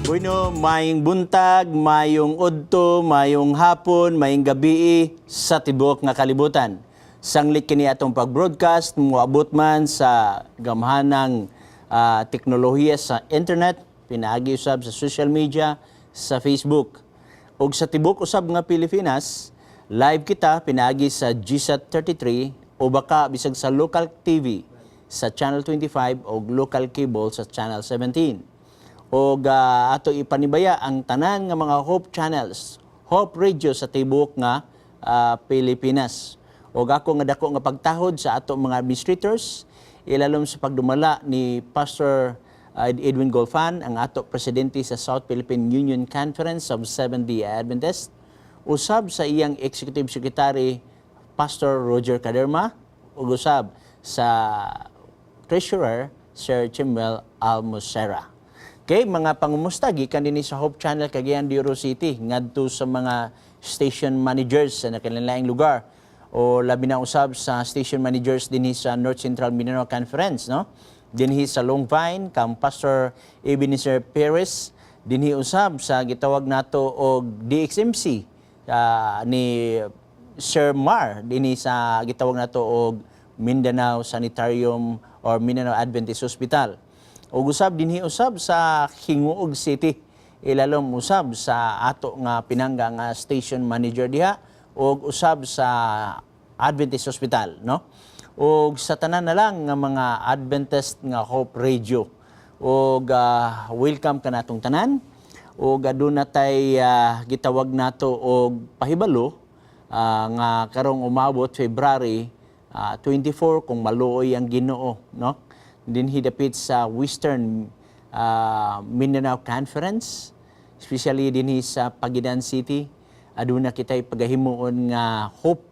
Bueno, maayong buntag, maayong udto, maayong hapon, maayong gabii sa tibuok nga kalibutan. Sanglit kini atong pag-broadcast, moabot man sa gamhanang teknolohiya sa internet, pinaagi usab sa social media, sa Facebook. Ug sa tibuok usab nga Pilipinas, live kita pinaagi sa GSAT 33 o baka bisag sa local TV sa Channel 25 o local cable sa Channel 17. Og ato ipanibaya ang tanan nga mga Hope Channels, Hope Radio sa tibuok nga Pilipinas. Og ako nga dako nga pagtahod sa ato mga administrators, ilalom sa pagdumala ni Pastor Edwin Golfan, ang ato presidente sa South Philippine Union Conference of Seventh-day Adventist, usab sa iyang executive secretary, Pastor Roger Caderma, ug usab sa treasurer, Sir Chimuel Almocera. Okay, mga pangumusta gikan dinhi sa Hope Channel Cagayan de Oro City ngadto sa mga station managers sa nagkalainlaing lugar o labi na usab sa station managers dinhi sa North Central Mindanao Conference, no? Dinhi sa Long Vine kang Pastor Ebenezer Perez, dinhi usab sa gitawag nato og DXMC ni Sir Mar dinhi sa gitawag nato og Mindanao Sanitarium or Mindanao Adventist Hospital. Ug usab dinhi usab sa Gingoog City, ilalom usab sa ato nga pinangga nga station manager diha ug usab sa Adventist Hospital, no? Ug sa tanan na lang nga mga Adventist nga Hope Radio. Ug welcome kanatong tanan. Ug aduna tay gitawag nato og pahibalo nga karong umabot February 24, kung maluoy ang Ginoo, no? Dinhi dapit sa Western Mindanao Conference, especially dinhi sa Pagidan City, aduna kitay pagahimuon nga Hope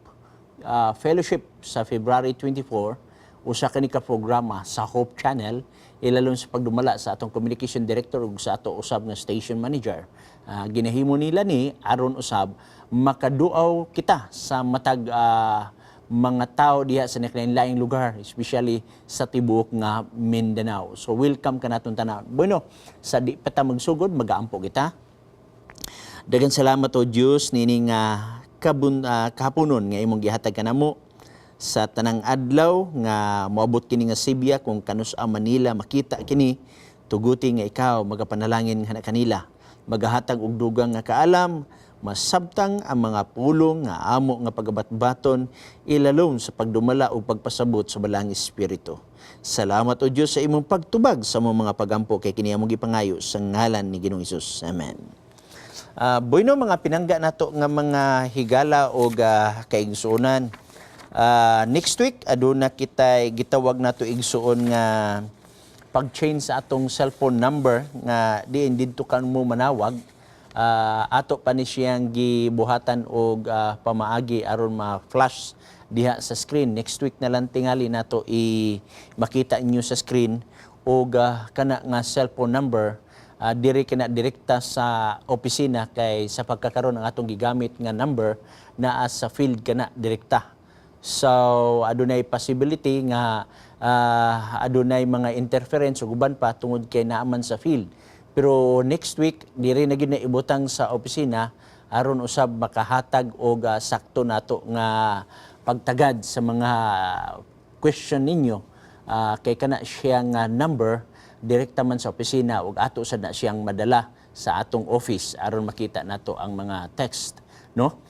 Fellowship sa February 24. Usa kani ka programa sa Hope Channel, ilalom sa pagdumala sa atong communication director ug sa ato usab nga station manager. Ginahimo nila ni aron usab makaduaw kita sa matag mga tao diha sa nagkalain-laing lugar, especially sa tibuok nga Mindanao. So welcome kanatong tanan. Bueno, sa di pa ta magsugod, magaampo kita. Daghang salamat, o Dios, nining kahaponon nga imong gihatag kanamo sa tanang adlaw nga moabot kini nga sibya kung kanus-a Manila makita kini. Tuguti nga ikaw magapanalangin nga kanila, magahatag og dugang nga kaalam, masabtang ang mga pulong nga amo nga pagabatbaton, ilalom sa pagdumala ug pagpasabot sa Balaang Espiritu. Salamat, o Dios, sa imong pagtubag sa among mga pagampo, kay kini among gipangayo sa ngalan ni Ginoong Hesus. Amen. Bueno, mga pinangga nato nga mga higala o kaigsuonan. Next week aduna kitay gitawag nato, igsuon, nga pag-change sa atong cellphone number nga diin didto kan mo manawag. Ato pa ni siyang gibuhatan og pamaagi aron ma-flash diha sa screen. Next week na lang tingali nato i makita niyo sa screen og kana nga cellphone number diri kina direkta sa opisina, kay sa pagkakaron ang atong gigamit nga number naa sa field kana direkta. So adunay possibility nga adunay mga interference ug uban pa tungod kay naaman sa field. Pero next week diri na gyud na ibutang sa opisina aron usab makahatag og sakto nato nga pagtagad sa mga question ninyo, kay kana siya nga number direkta man sa opisina ug ato sad na siyang madala sa atong office aron makita nato ang mga text, no?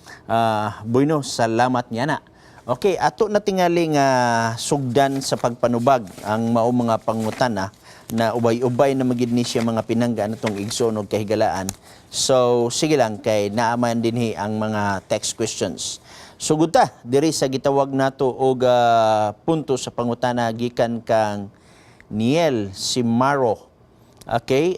Bueno, salamat niya na. Okay, ato na tingali nga sugdan sa pagpanubag ang mao mga pangutana na ubay-ubay na magid ni siya, mga pinangga natong igsoon og kahigalaan. So sige lang, kay naaman dinhi ang mga text questions. Sugod ta diri sa gitawag nato og punto sa pangutana gikan kang Niel Simaro. Okay,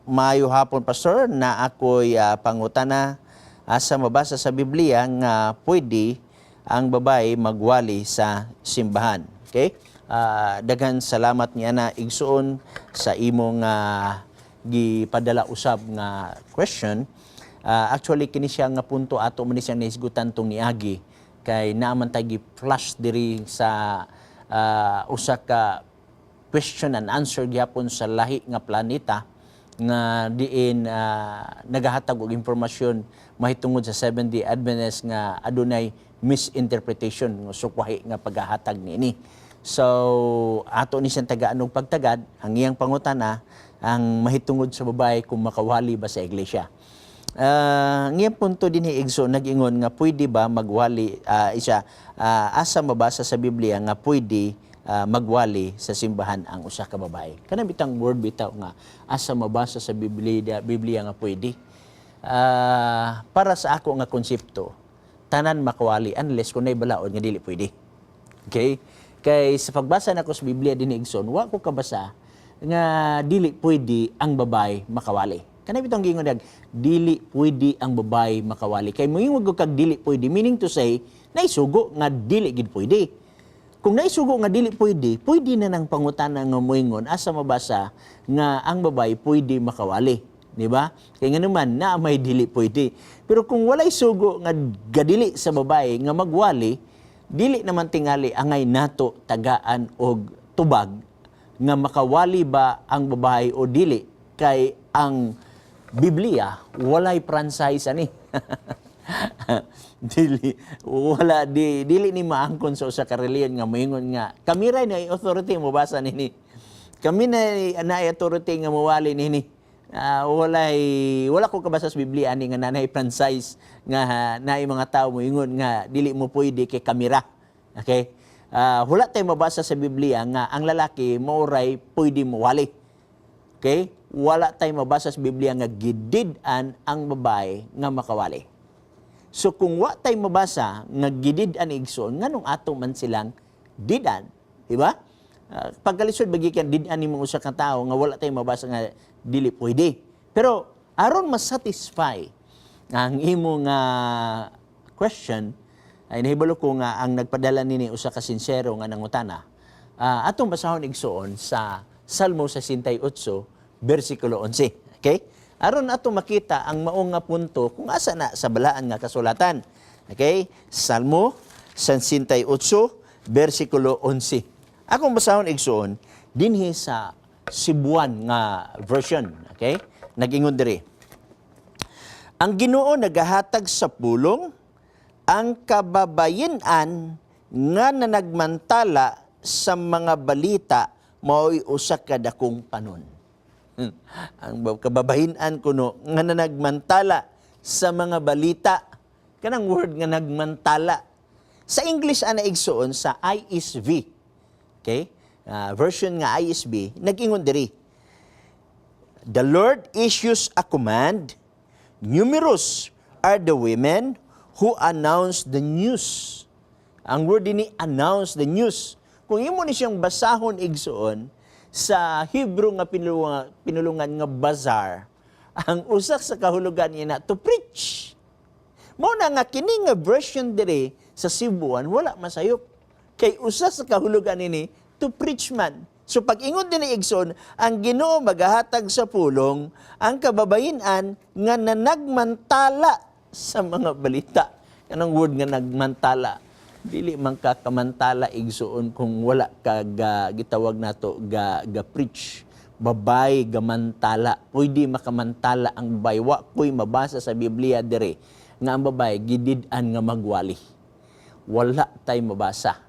maayo hapon, Pastor, na ako'y pangutana: asa mabasa sa Biblia nga pwede ang babae magwali sa simbahan? Okay? Daghan salamat niya na, igsuon, sa imong gipadala usab nga question. Actually kini siya nga punto ato man ni siyang nahisgutan tong niagi, kay naaman tay gi-flash diri sa usa ka question and answer gyapon sa lahi nga planeta. nga diin nagahatag og impormasyon mahitungod sa Seventh-day Adventist nga adunay misinterpretation nga sukwahi nga paghahatag niini. So ato ni siyang tagaan og pagtagad. Ang iyang pangutana ang mahitungod sa babae kung makawali ba sa iglesia. Ang iyang punto dinhi, igsoon, nag-ingon nga pwede ba magwali isa, asa mabasa sa Biblia nga pwede magwali sa simbahan ang usa ka babae? Kana bitang word bitaw nga asa mabasa sa Biblia Biblia nga pwede. Para sa ako nga konsepto, tanan makawali unless kung nay balaod nga dili pwede. Okay? Kay sa pagbasa nako sa Biblia dinhi, igsoon, wa ko kabasa nga dili pwede ang babae makawali. Kana bitong giingon dag dili pwede ang babae makawali. Kay moingon kag dili pwede, meaning to say naisugo nga dili gid pwede. Kung naisugo nga dili pwede, pwede na nang pangutana nga moingon asa mabasa nga ang babae pwede makawali. Di ba? Kay nga naman na may dili pwede. Pero kung walay sugo nga gadili sa babae nga magwali, dili naman tingali angay nato tagaan og tubag nga makawali ba ang babae o dili, kay ang Biblia walay franchise ani. Dili wala di dili ni maangkon sa usa ka relihiyon nga moingon nga kami ra na authority mobasa nini. Kami na na authority nga mowali nini. Walay wala ko kabasa sa Biblia ani nga nanay franchise nga naay mga tao moingon nga dili mo pwede kay kami ra. Okay? Wala tayo mabasa sa Biblia nga ang lalaki maoray pwede mowali. Okay? Wala tayo mabasa sa Biblia nga gidid-an ang babae nga makawali. So kung wa tayo mabasa nga gidid-an, igsoon, nganong ato man silang did-an, di ba? Pagkalisod bagikan did-an nimo usa ka tawo nga wala tayo mabasa nga dili pwede. Pero aron masatisfy ang imo nga question, ay nahibalo ko nga ang nagpadala nini usa ka sinsero nga nangutana. Atong basahon, igsoon, sa Salmo 68 bersikulo 11. Okay? Aron ato makita ang mao nga punto kung asa na sa balaan nga kasulatan. Okay? Salmo 68 bersikulo 11. Akong basahon, igsoon, dinhi sa Cebuan nga version, okay? Nag-ingon diri. Ang Ginoo nagahatag sa pulong, ang kababayen-an nga nanagmantala sa mga balita mao'y usa ka dakong panon. Ang kababayen-an kuno nga nanagmantala sa mga balita, kanang word nga nagmantala. Sa English ana, igsoon, sa ISV. Okay? Version nga ISV, nag-ingon diri. The Lord issues a command. Numerous are the women who announce the news. Ang word ni announce the news. Kung imo ni siyang basahon, igsoon, sa Hebrew nga pinulungan nga bazar, ang usak sa kahulugan niya na to preach. Mao na nga kini nga version dire sa Cebuan wala masayop. Kay usa sa kahulugan nini to preach man. So pag ingon dinhi, igsoon, ang Ginoo magahatag sa pulong, ang kababayen-an nga nanagmantala sa mga balita. Kanang word nga nagmantala. Dili man ka kamantala, igsoon, kung wala ka ga, gitawag nato ga preach. Babay gamantala. Pwede makamantala ang babae. Wa ko'y mabasa sa Biblia dire nga ang babae gidid-an nga magwali. Wala tay mabasa.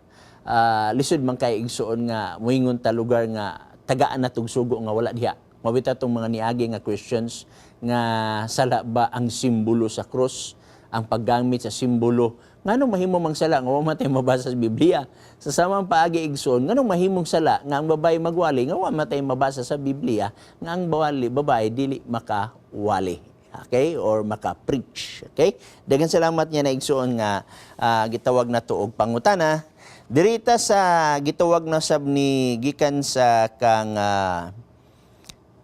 Lisod man kay, igsoon, nga moingon ta lugar nga tagaan na tug sugo nga wala diha. Mabita tong mga niagi nga questions nga sala ba ang simbolo sa krus, ang paggamit sa simbolo? Nganong mahimo mang sala nga wa man tay mabasa sa Biblia? Sa samang paagi, igsoon, nganong mahimong sala nga ang babae magwali nga wa man tay mabasa sa Biblia nga ang babae dili makawali? Okay, or maka-preach. Okay, daghang salamat niya na, igsoon, nga gitawag na og pangutana. Dirita sa gitawag na sab ni gikan sa kang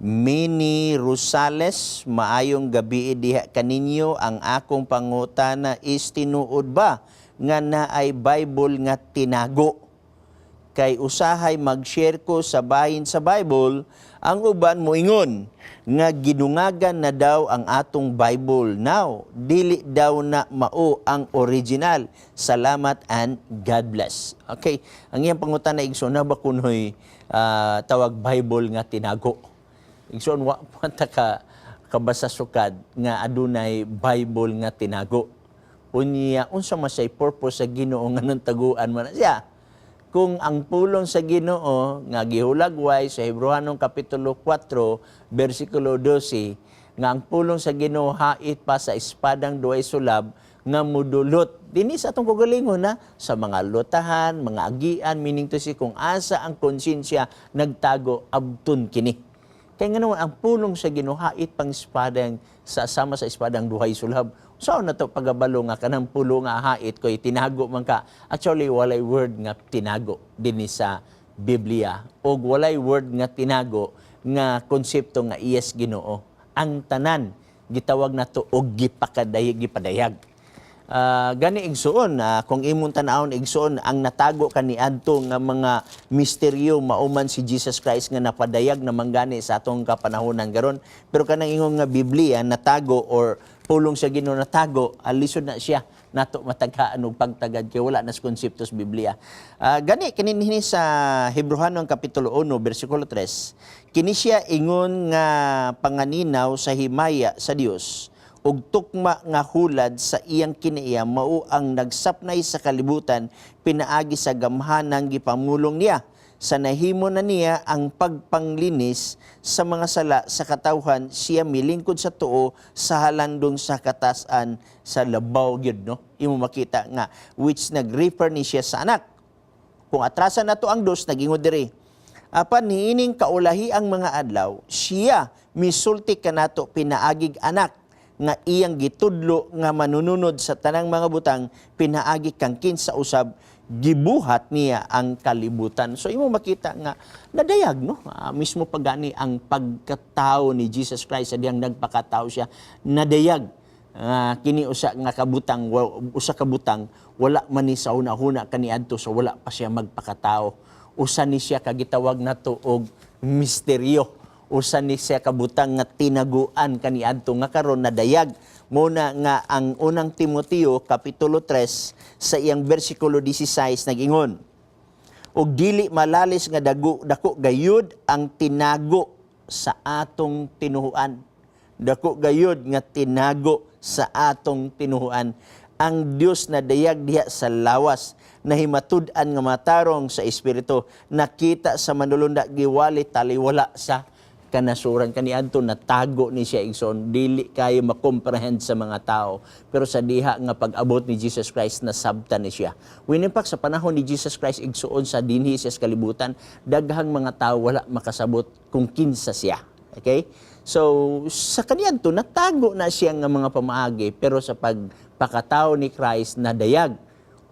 Mini Rosales, maayong gabi diha kaninyo. Ang akong pangutana is tinuod ba nga naay Bible nga tinago? Kay usahay mag-share ko sa bahin sa Bible, ang uban moingon nga gidungagan na daw ang atong Bible now. Dili daw na mao ang original. Salamat and God bless. Okay, ang iyang pangutana, igsoon, na ba kunoy tawag Bible nga tinago? Igsoon, wa pa ta ka kabasa sukad nga adunay Bible nga tinago. Unya, unsa man say purpose sa Ginoo nga nang taguan man na siya? Kung ang pulong sa Ginoo nga gihulagway sa Hebreohanon kapitulo 4 bersikulo 12 nga ang pulong sa Ginoo hait pa sa espadang duhay sulab nga mudulot dinhi sa atong kaugalingon na sa mga lutahan, mga agian, meaning to say kung asa ang konsensya nagtago, abton kini. Kay nga ang pulong sa Ginoo hait pang espadang sa sama sa espadang duhay sulab. So na to pagabalo nga kanang pulong nga hait koy tinago man ka. Actually, walay word nga tinago dinhi sa Biblia og walay word nga tinago nga konsepto nga iyas Ginoo. Ang tanan gitawag nato og gipakadayag, gipadayag. Gani igsuon, kung imong tan-awon, igsuon, ang natago kaniadto nga mga misteryo mao man si Jesus Christ nga napadayag naman gani sa atong kapanahonan karon. Pero kanang ingon nga Biblia natago or pulong sa Ginoo natago, lisod na siya nato mataghaan og pagtagad kay wala na sa konsepto sa Biblia. Gani kini niini sa Hebreohanon kapitulo 1 bersikulo 3, kini siya ingon nga panganinaw sa himaya sa Dios ug tukma nga hulad sa iyang kinaiya, mao ang nagsapnay sa kalibutan pinaagi sa gamhanang gipamulong niya. Sa nahimo na niya ang pagpanglinis sa mga sala sa katawhan, siya milingkod sa tuo sa halandong sa katasan sa labaw gyud, no? Imo makita nga which nag-refer ni siya sa Anak. Kung atrasan nato ang 2, nagingon diri, "Apan niining kaulahi ang mga adlaw, siya misulti kanato pinaagig Anak nga iyang gitudlo nga manununod sa tanang mga butang, pinaagi kang kinsa usab gibuhat niya ang kalibutan." So imo makita nga nadayag, no? Mismo pagani ang pagkatao ni Jesus Christ sa diyang nagpakatao siya, nadayag. Kini usa nga kabutang, usa ka butang wala man ni sa una-huna kaniadto sa wala pa siya magpakatao. Usa ni siya kagitawag nato og misteryo, usa ni siya kabutang nga tinaguan kaniadto nga karon nadayag. Mao na nga ang Unang Timoteo kapitulo 3 sa iyang bersikulo 16 nagingon, "Ug dili malalis nga dago, dako gayud ang tinago sa atong tinuhuan." Dako gayud nga tinago sa atong tinuhuan. Ang Dios na dayag diha sa lawas, nahimatud-an nga matarong sa espiritu, nakita sa manulunda, giwali, taliwala sa kanasuran. Kaniadto natago ni siya, igsoon, dili kayo makomprehend sa mga tao. Pero sa diha nga pag-abot ni Jesus Christ, nasabtan ni siya. When in fact, sa panahon ni Jesus Christ, igsoon, sa dinhi siya sa kalibutan, daghang mga tao wala makasabot kung kinsa siya. Okay? So, sa kaniadto natago na siya nga mga pamaagi, pero sa pagpakatao ni Christ, nadayag.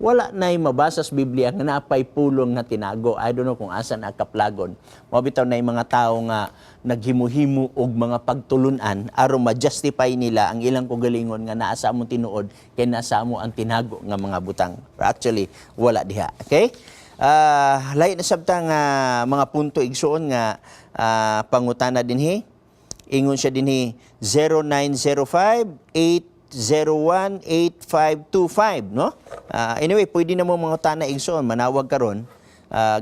Wala na'y mabasa sa Biblia nga napay pulong nga tinago. I don't know kung asa na kaplagon. Mao bitaw na mga tao nga naghimuhimo og mga pagtulunan aron ma-justify nila ang ilang kaugalingon nga naa sa among tinuod kay nasa amo ang tinago nga mga butang. Pero actually, wala diha. Okay? Lahi na sabta nga mga punto, igsuon, nga pangutana dinhi. Ingon siya dinhi, 0905 801 8525, no? Anyway, pwede na mo mangutana, igsoon, manawag karon,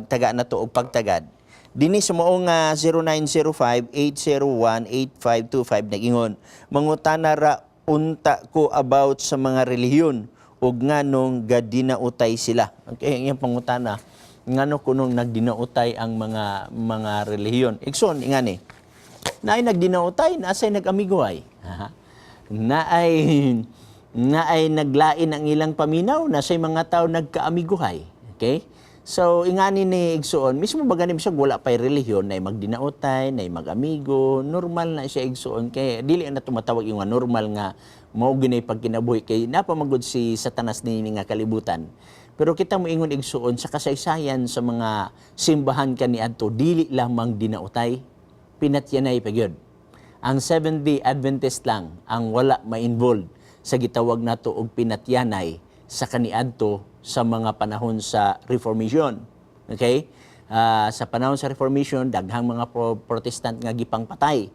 taga na to og pagtagad. Dinhi sa maong 0905 801 8525 nagingon, "Mangutana ra unta ko about sa mga relihiyon ug nganong gadinautay sila." Okay, ang iyang pangutana, ngano kunong nagdinautay ang mga relihiyon. Igsoon, ingani. Naay nagdinautay, naasay nag-amigoay. Naay naglain ang ilang paminaw, nasay mga tao nagkaamiguhay. Okay? So, ingani ni igsoon, mismo ba gani bisag wala pa'y relihiyon, na magdinautay, na mag-amigo, normal na siya, igsoon. Kay dili na tumatawag yung nga normal nga mao ginay pagkinabuhi kay napamagod si Satanas niini nga kalibutan. Pero kita mo ingon, igsoon, sa kasaysayan sa mga simbahan kaniadto, dili lamang dinautay, pinatyanay pa gyud. Ang Seventh-day Adventist lang ang wala ma-involved sa gitawag nato og pinatyanay sa kaniadto sa mga panahon sa Reformation. Okay? Sa panahon sa Reformation, daghang mga Protestant nga gipangpatay.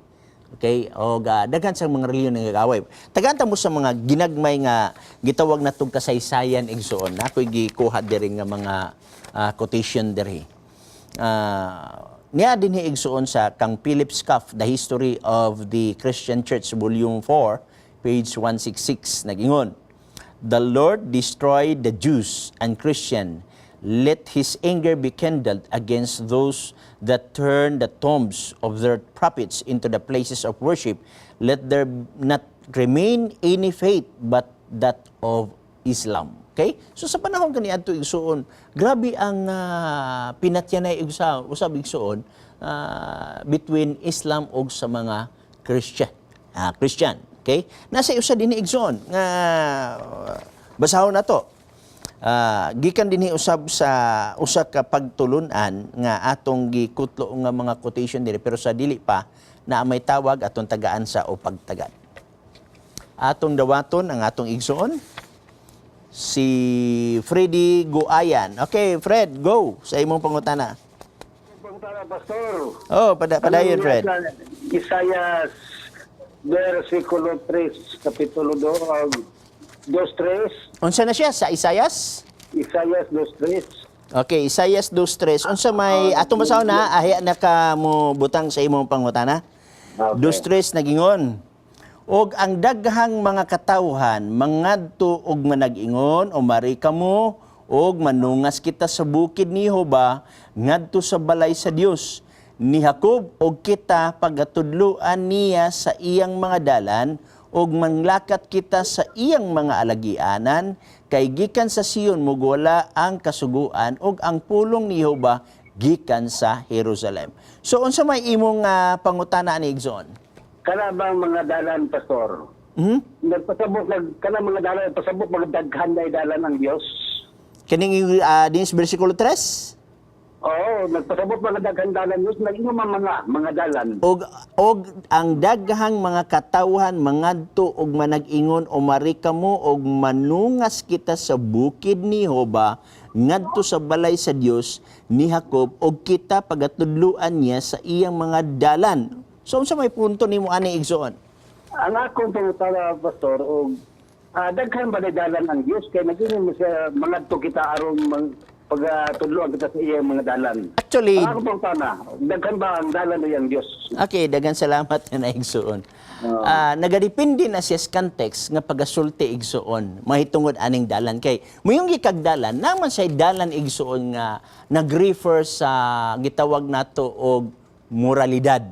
Okay? O daghan sa mga relihiyon nga gaway. Tagaan ta mo sa mga ginagmay nga gitawag natong kasaysayan, igsoon. Ako'y gikuha diri nga mga quotation diri. Niya dinhi, igsuon, sa kang Philip Scaff, The History of the Christian Church, Volume 4, page 166, nagingon, "The Lord destroyed the Jews and Christian. Let his anger be kindled against those that turn the tombs of their prophets into the places of worship. Let there not remain any faith but that of Islam." Okay? So sa panahon kaniadto, igsuon, grabe ang pinatyanay usab, igsuon, between Islam ug sa mga Christian. Christian. Okay? Nasa usa dinhi, igsuon, nga basahon na to. Gikan dinhi usab sa usa ka pagtulunan nga atong gikutlo nga mga quotation diri, pero sa dili pa na may tawag, atong tagaan sa o pagtagad. Atong dawaton ang atong igsoon si Freddy Guayan. Okay, Fred, go sa imong pangutana. Pangutana, Pastor. Oh, padayon, Fred. Isaias, versikulo 3, kapitulo 2, 2, 3. Unsa na siya sa Isayas? Isaias 2, 3. Okay, Isaias 2:3. Unsa may atong basahon na ahya na ka mo butang sa imong pangutana? Okay. 2:3, nagingon, "Og ang daghang mga katawhan mangadto og manag-ingon, 'Umari kamo og manungas kita sa bukid ni Jehova, ngadto sa balay sa Dios ni Jacob, og kita pagatudloan niya sa iyang mga dalan og manglakat kita sa iyang mga alagianan, kay gikan sa Sion mugwala ang kasuguan ug ang pulong ni Jehova gikan sa Jerusalem.'" So unsa may imong pangutana ni, igsoon? Kana bang mga dalan, Pastor? Nagpasabot nag kana mga dalan, pasabot mga daghan na dalan ang Dios. Kining dinis bersikulo 3? Oo, nagpasabot mga daghan dalan Dios, nag-ingon man mga dalan. Og ang daghang mga katawhan mangadto og manag-ingon, "Umari kamo og manungas kita sa bukid ni Jehova, ngadto sa balay sa Dios ni Jacob, og kita pagatudloan niya sa iyang mga dalan." So unsa may punto nimo ani, igsoon? Ang akong pangutana, Pastor, og daghan ba na dalan ang Dios, kay nag-ingon mo siya mangadto kita aron pagtudloan kita sa iyang mga dalan? Actually, Ang akong pangutana, daghan ba ang dalan ng Dios? Okay, daghang salamat na, igsoon. Nagadepende na siya sa context nga pagasulti, igsoon, mahitungod aning dalan, kay moingon kag dalan naman say dalan, igsoon, nga nag-refer sa gitawag nato og moralidad,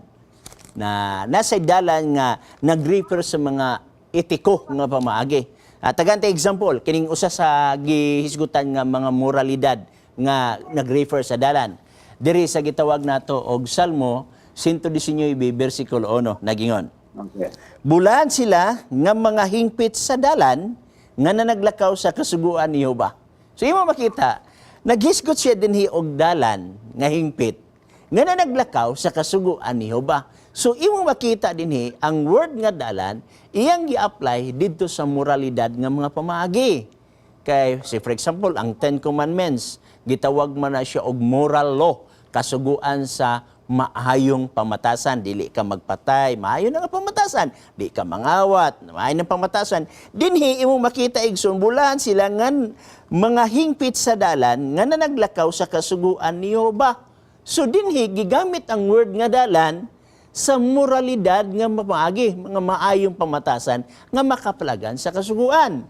na nasa dalan nga nag-refer sa mga etiko nga pamaagi. Tagaan ta example kining usa sa gihisgutan nga mga moralidad nga nag-refer sa dalan. Diri sa gitawag nato og Salmo 119 bersikulo 1, nagingon, "Bulaan sila nga mga hingpit sa dalan nga nanaglakaw sa kasuguan ni Jehova." So imo makita, naghisgot siya dinhi og dalan nga hingpit nga nanaglakaw sa kasuguan ni Jehova. So imo makita dinhi ang word nga dalan iyang gi-apply didto sa moralidad nga mga pamaagi. Kay si, for example, ang Ten Commandments, gitawag man na siya og moral law, kasuguan sa maayong pamatasan. Dili ka magpatay, maayo na nga pamatasan. Di ka mangawat, maayo ng pamatasan. Dinhi imong makita, igsoon, bulaan sila ngan mga hingpit sa dalan nga nanaglakaw sa kasuguan ni Jehova. So dinhi gigamit ang word nga dalan sa moralidad nga maagi, mga maayong pamatasan nga makaplagan sa kasuguan.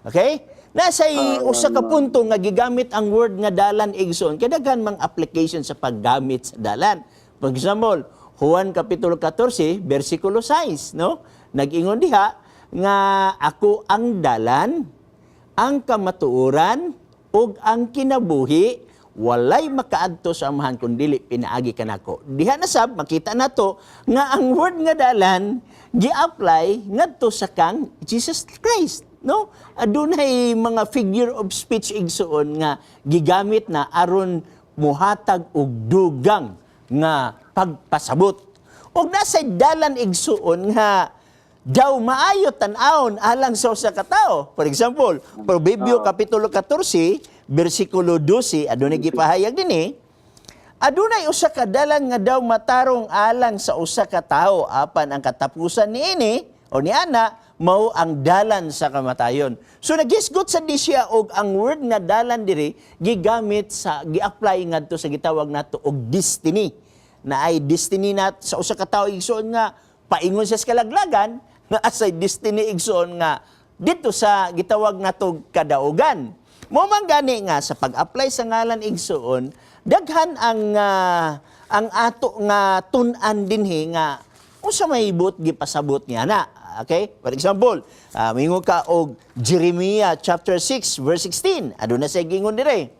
Okay? Nasa usa ka punto nga gigamit ang word nga dalan, igsoon, kay daghan mang application sa paggamit sa dalan. For example, Juan kapitulo 14 bersikulo 6, no? Nag-ingon diha nga ako ang dalan, ang kamatuoran ug ang kinabuhi, walay makaadto sa Amahan kun dili pinaagi kanako. Diha na sab makita nato nga ang word nga dalan gi-apply ngadto sa kang Jesus Christ, no? Adunay mga figure of speech, igsoon, nga gigamit na aron muhatag og dugang nga pagpasabot. Og nasa dalan, igsuon, nga daw maayo tan-awon alang sa usa ka tawo. For example, Proverbio kapitulo 14 bersikulo 12, adunay gipahayag dinhi, "Adunay usa ka dalan nga daw matarong alang sa usa ka tawo, apan ang katapusan niini o ni ana mao ang dalan sa kamatayon." So naghisgot sa di siya og ang word nga dalan diri gigamit sa gi-apply ngadto sa gitawag nato og destiny. Naay destiny na sa usa ka tawo, igsoon, nga paingon siya sa kalaglagan, naa say destiny, igsoon, nga dito sa gitawag nato kadaugan. Mao man gani nga sa pag-apply sa ngalan, igsoon, daghan ang ato nga tun-an dinhi nga unsa may buot gipasabot niya na. Okay? For example, mingon ka og Jeremiah chapter 6 verse 16. Aduna say giingon dire.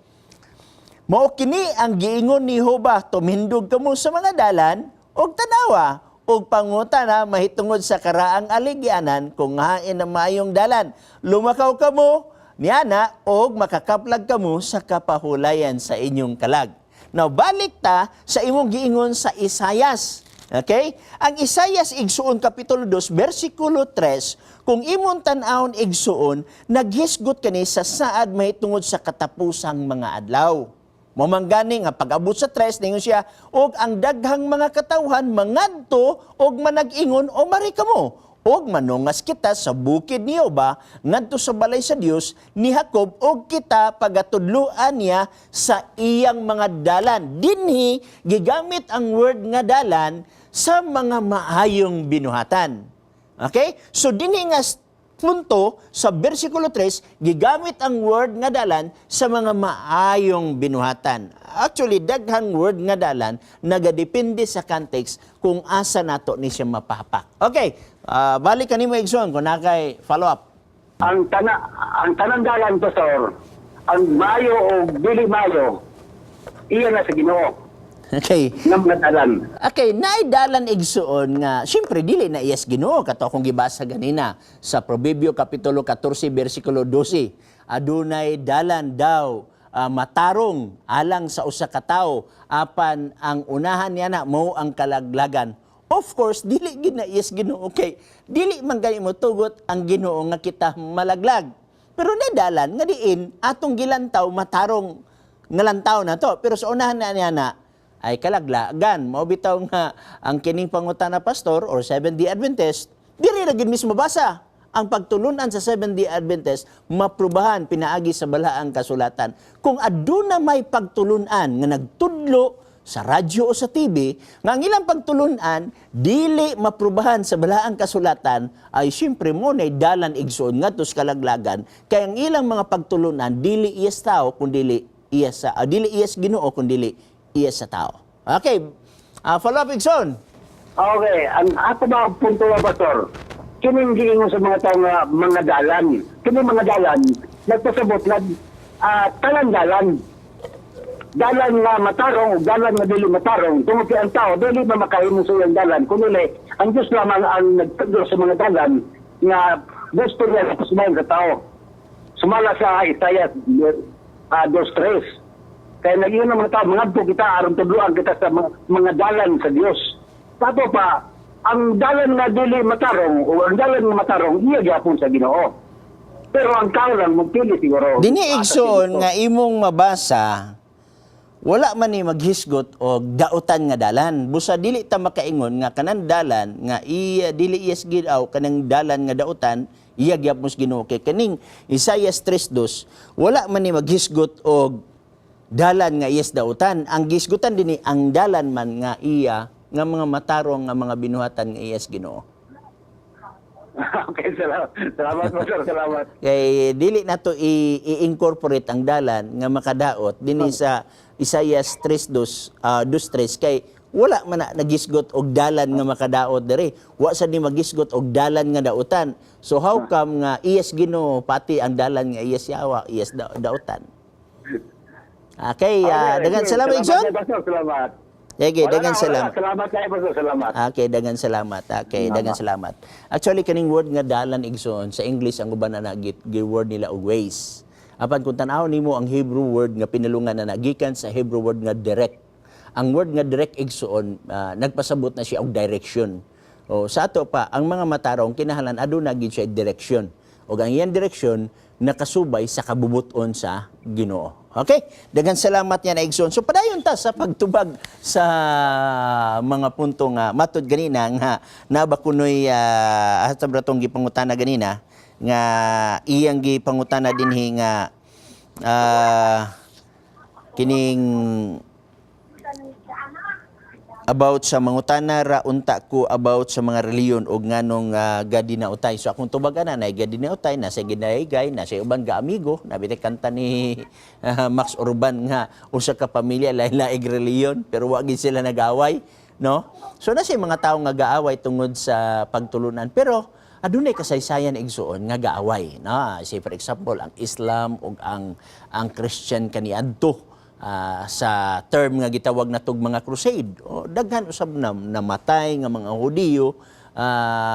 "Mao kini ang giingon ni Jehova, tumindog kamo sa mga dalan ug tanawa ug pangutana mahitungod sa karaang aligyanan kung hain ang maayong dalan. Lumakaw kamo niana og makakaplag kamo sa kapahulayan sa inyong kalag." Now balik ta sa imong giingon sa Isayas. Okay? Ang Isayas, igsuon, kapitulo 2 bersikulo 3, kung imong tan-awon, igsuon, naghisgot kani sa saad mahitungod sa katapusang mga adlaw. Mao man gani nga pag-abot sa 3, ningon siya, "Og ang daghang mga katawhan mangadto og manag-ingon, o mari kamo og manungas kita sa bukid ni Jehova, ngadto sa balay sa Dios ni Jacob, og kita pagatudloan niya sa iyang mga dalan." Dinhi gigamit ang word nga dalan sa mga maayong binuhatan. Okay? So dinhi nga punto sa versikulo 3, gigamit ang word nga dalan sa mga maayong binuhatan. Actually, daghang word nga dalan, nagadepende sa context kung asa nato ni siya mapahapak. Okay, balik kanimo, igsoon, kung naa kay follow up. Ang tanang dalan, pastor, ang maayo o dili maayo, iya na sa Ginoo nga mga dalan. Okay, naay dalan, igsuon, nga syempre dili na iyas Ginoo, kato akong gibasa ganina sa Proverbio kapitulo 14 bersikulo 12. Adunay dalan daw matarong alang sa usa ka tawo, apan ang unahan niya na mao ang kalaglagan. Of course, dili gid na iyas Ginoo kay dili man gani mo tugot ang Ginoo nga kita malaglag. Pero na dalan nga diin atong gilantaw matarong nga lantaw na to. Pero sa unahan na niya na ay kalaglagan. Mao bitaw nga ang kining pangutana, pastor, or Seventh-day Adventist, diri ra gid mismo basa. Ang pagtulunan sa Seventh-day Adventist maprubahan pinaagi sa balaang kasulatan. Kung aduna may pagtulunan nga nagtudlo sa radyo o sa TV nga ang ilang pagtulunan dili maprubahan sa balaang kasulatan, ay siyempre mao nay dalan, igsoon, ngadto sa kalaglagan, kay ang ilang mga pagtulunan dili iyas tao kun dili iyas sa dili iyas Ginoo kun dili iyas sa tao. Okay. Follow up, igsoon. Okay, ang ako ba punto ba, pastor? Kining giingon sa mga tao nga mga dalan. Kining mga dalan nagpasabot na talang dalan. Dalan nga matarong o dalan nga dili matarong, tungod kay ang tao dili ba makahimo sa iyang dalan kun dili ang Diyos lamang ang nagtudlo sa mga dalan nga gusto niya na pasubayan sa tao. Sumala sa Isaiah 2:3. Kaya nag-iyon ng mga tao, mangadto kita aron tudloan kita sa mga dalan sa Dios. Tato pa, ang dalan nga dili matarong o ang dalan nga matarong, iya gyapon sa Ginoo. Pero ang tao lang magpili siguro. Dini, igsoon, nga imong mabasa, wala man ni maghisgot og dautan nga dalan. Busa dili ta makaingon nga kanang dalan nga iya dili iyas gidaw kanang dalan nga dautan iya gyapon sa Ginoo, kay kaning Isaiah 3:2 wala man ni maghisgot og dalan nga iyas dautan. Ang gisgutan dinhi ang dalan man nga iya nga mga matarong nga mga binuhatan nga iyas Ginoo. Okay, salamat. Salamat, Pastor. Salamat. Kay dili nato i-incorporate ang dalan nga makadaot dinhi sa Isaiah 3:2 2:3 kay wala man na nagisgot og dalan nga makadaot diri. Wa sad ni magisgot og dalan nga dautan. So how come nga iyas Ginoo pati ang dalan nga iyas yawa iyas dautan? Okay, dagan Okay, salamat, Igsoon. Pastor, salamat. Sige, Wala dagan na, wala na. salamat. Salamat kayo, Pastor. Salamat. Okay, dagan salamat. Okay, dagan salamat. Actually, kaning word nga dalan, igsoon, sa English ang uban na gi word nila og ways. Apan kung tan-aw nimo ang Hebrew word nga pinulungan na gikan sa Hebrew word nga derek. Ang word nga derek, igsoon, nagpasabot na siya og direction. O sa ato pa, ang mga matarong kinahanglan aduna gid siya direksyon. Og ang iyang direksyon nakasubay sa kabubuton sa Ginoo. Okay? Dagan salamat niya na, igsoon. So padayon ta sa pagtubag sa mga punto nga matud ganina nga naba kunoy sa bratong gipangutana ganina nga iyang gipangutana dinhi nga kining About sa mangutana ra unta ko about sa mga reliyon og nganong gadinautay. So akong tubagan na gadinautay, nasa ginaygay, nasa uban ga amigo, nabitay kanta ni Max Urban nga usa ka pamilya lain-laing reliyon pero wa gid sila nag-away, no? So nasa mga tawo nga gaaway tungod sa pagtulunan, pero adunay kasaysayan, igsuon, nga gaaway, no? Say for example, ang Islam ug ang Christian kaniadto sa term nga gitawag natog mga crusade. O, daghan usab na namatay nga mga Hudiyo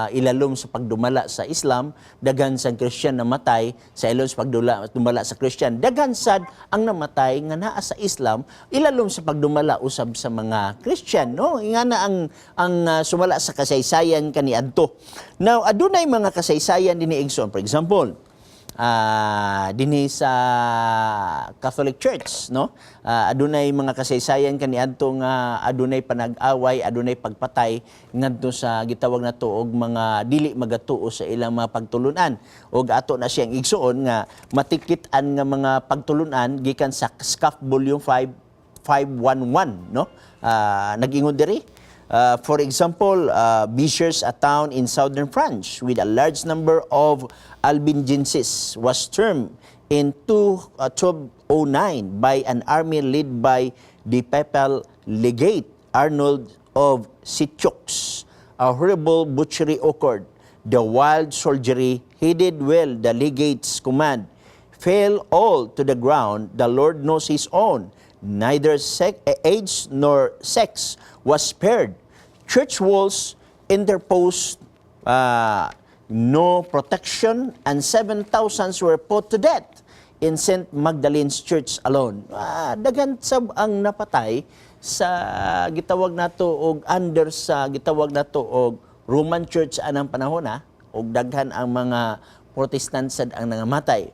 ilalom sa pagdumala sa Islam, daghan sa Christian namatay sa ilom sa pagdula dumala sa Christian. Daghan sad ang namatay nga naa sa Islam ilalom sa pagdumala usab sa mga Christian, no? Nga na ang sumala sa kasaysayan kaniadto. Now, adunay mga kasaysayan dinhi, igsoon. For example, dinhi sa Catholic Church, no? Adunay mga kasaysayan kaniadto nga adunay panag-away, adunay pagpatay ngadto sa gitawag nato og mga dili magatuo sa ilang mga pagtulunan. Og ato na siyang, igsuon, nga matikit-an nga mga pagtulunan gikan sa SCAF Volume 5 511, no? Nag-ingon diri, for example, Béziers, a town in southern France with a large number of Albigenses, was stormed in 1209 by an army led by the papal legate Arnold of Sittiaux. A horrible butchery occurred. The wild soldiery heeded well the legate's command, fell all to the ground. The Lord knows his own. Neither age nor sex was spared. Church walls interposed no protection and 7,000 were put to death in St. Magdalene's Church alone. Daghan sab ang napatay sa gitawag nato og under sa gitawag nato og Roman Church anang panahon og daghan ang mga Protestant sad ang nangamatay.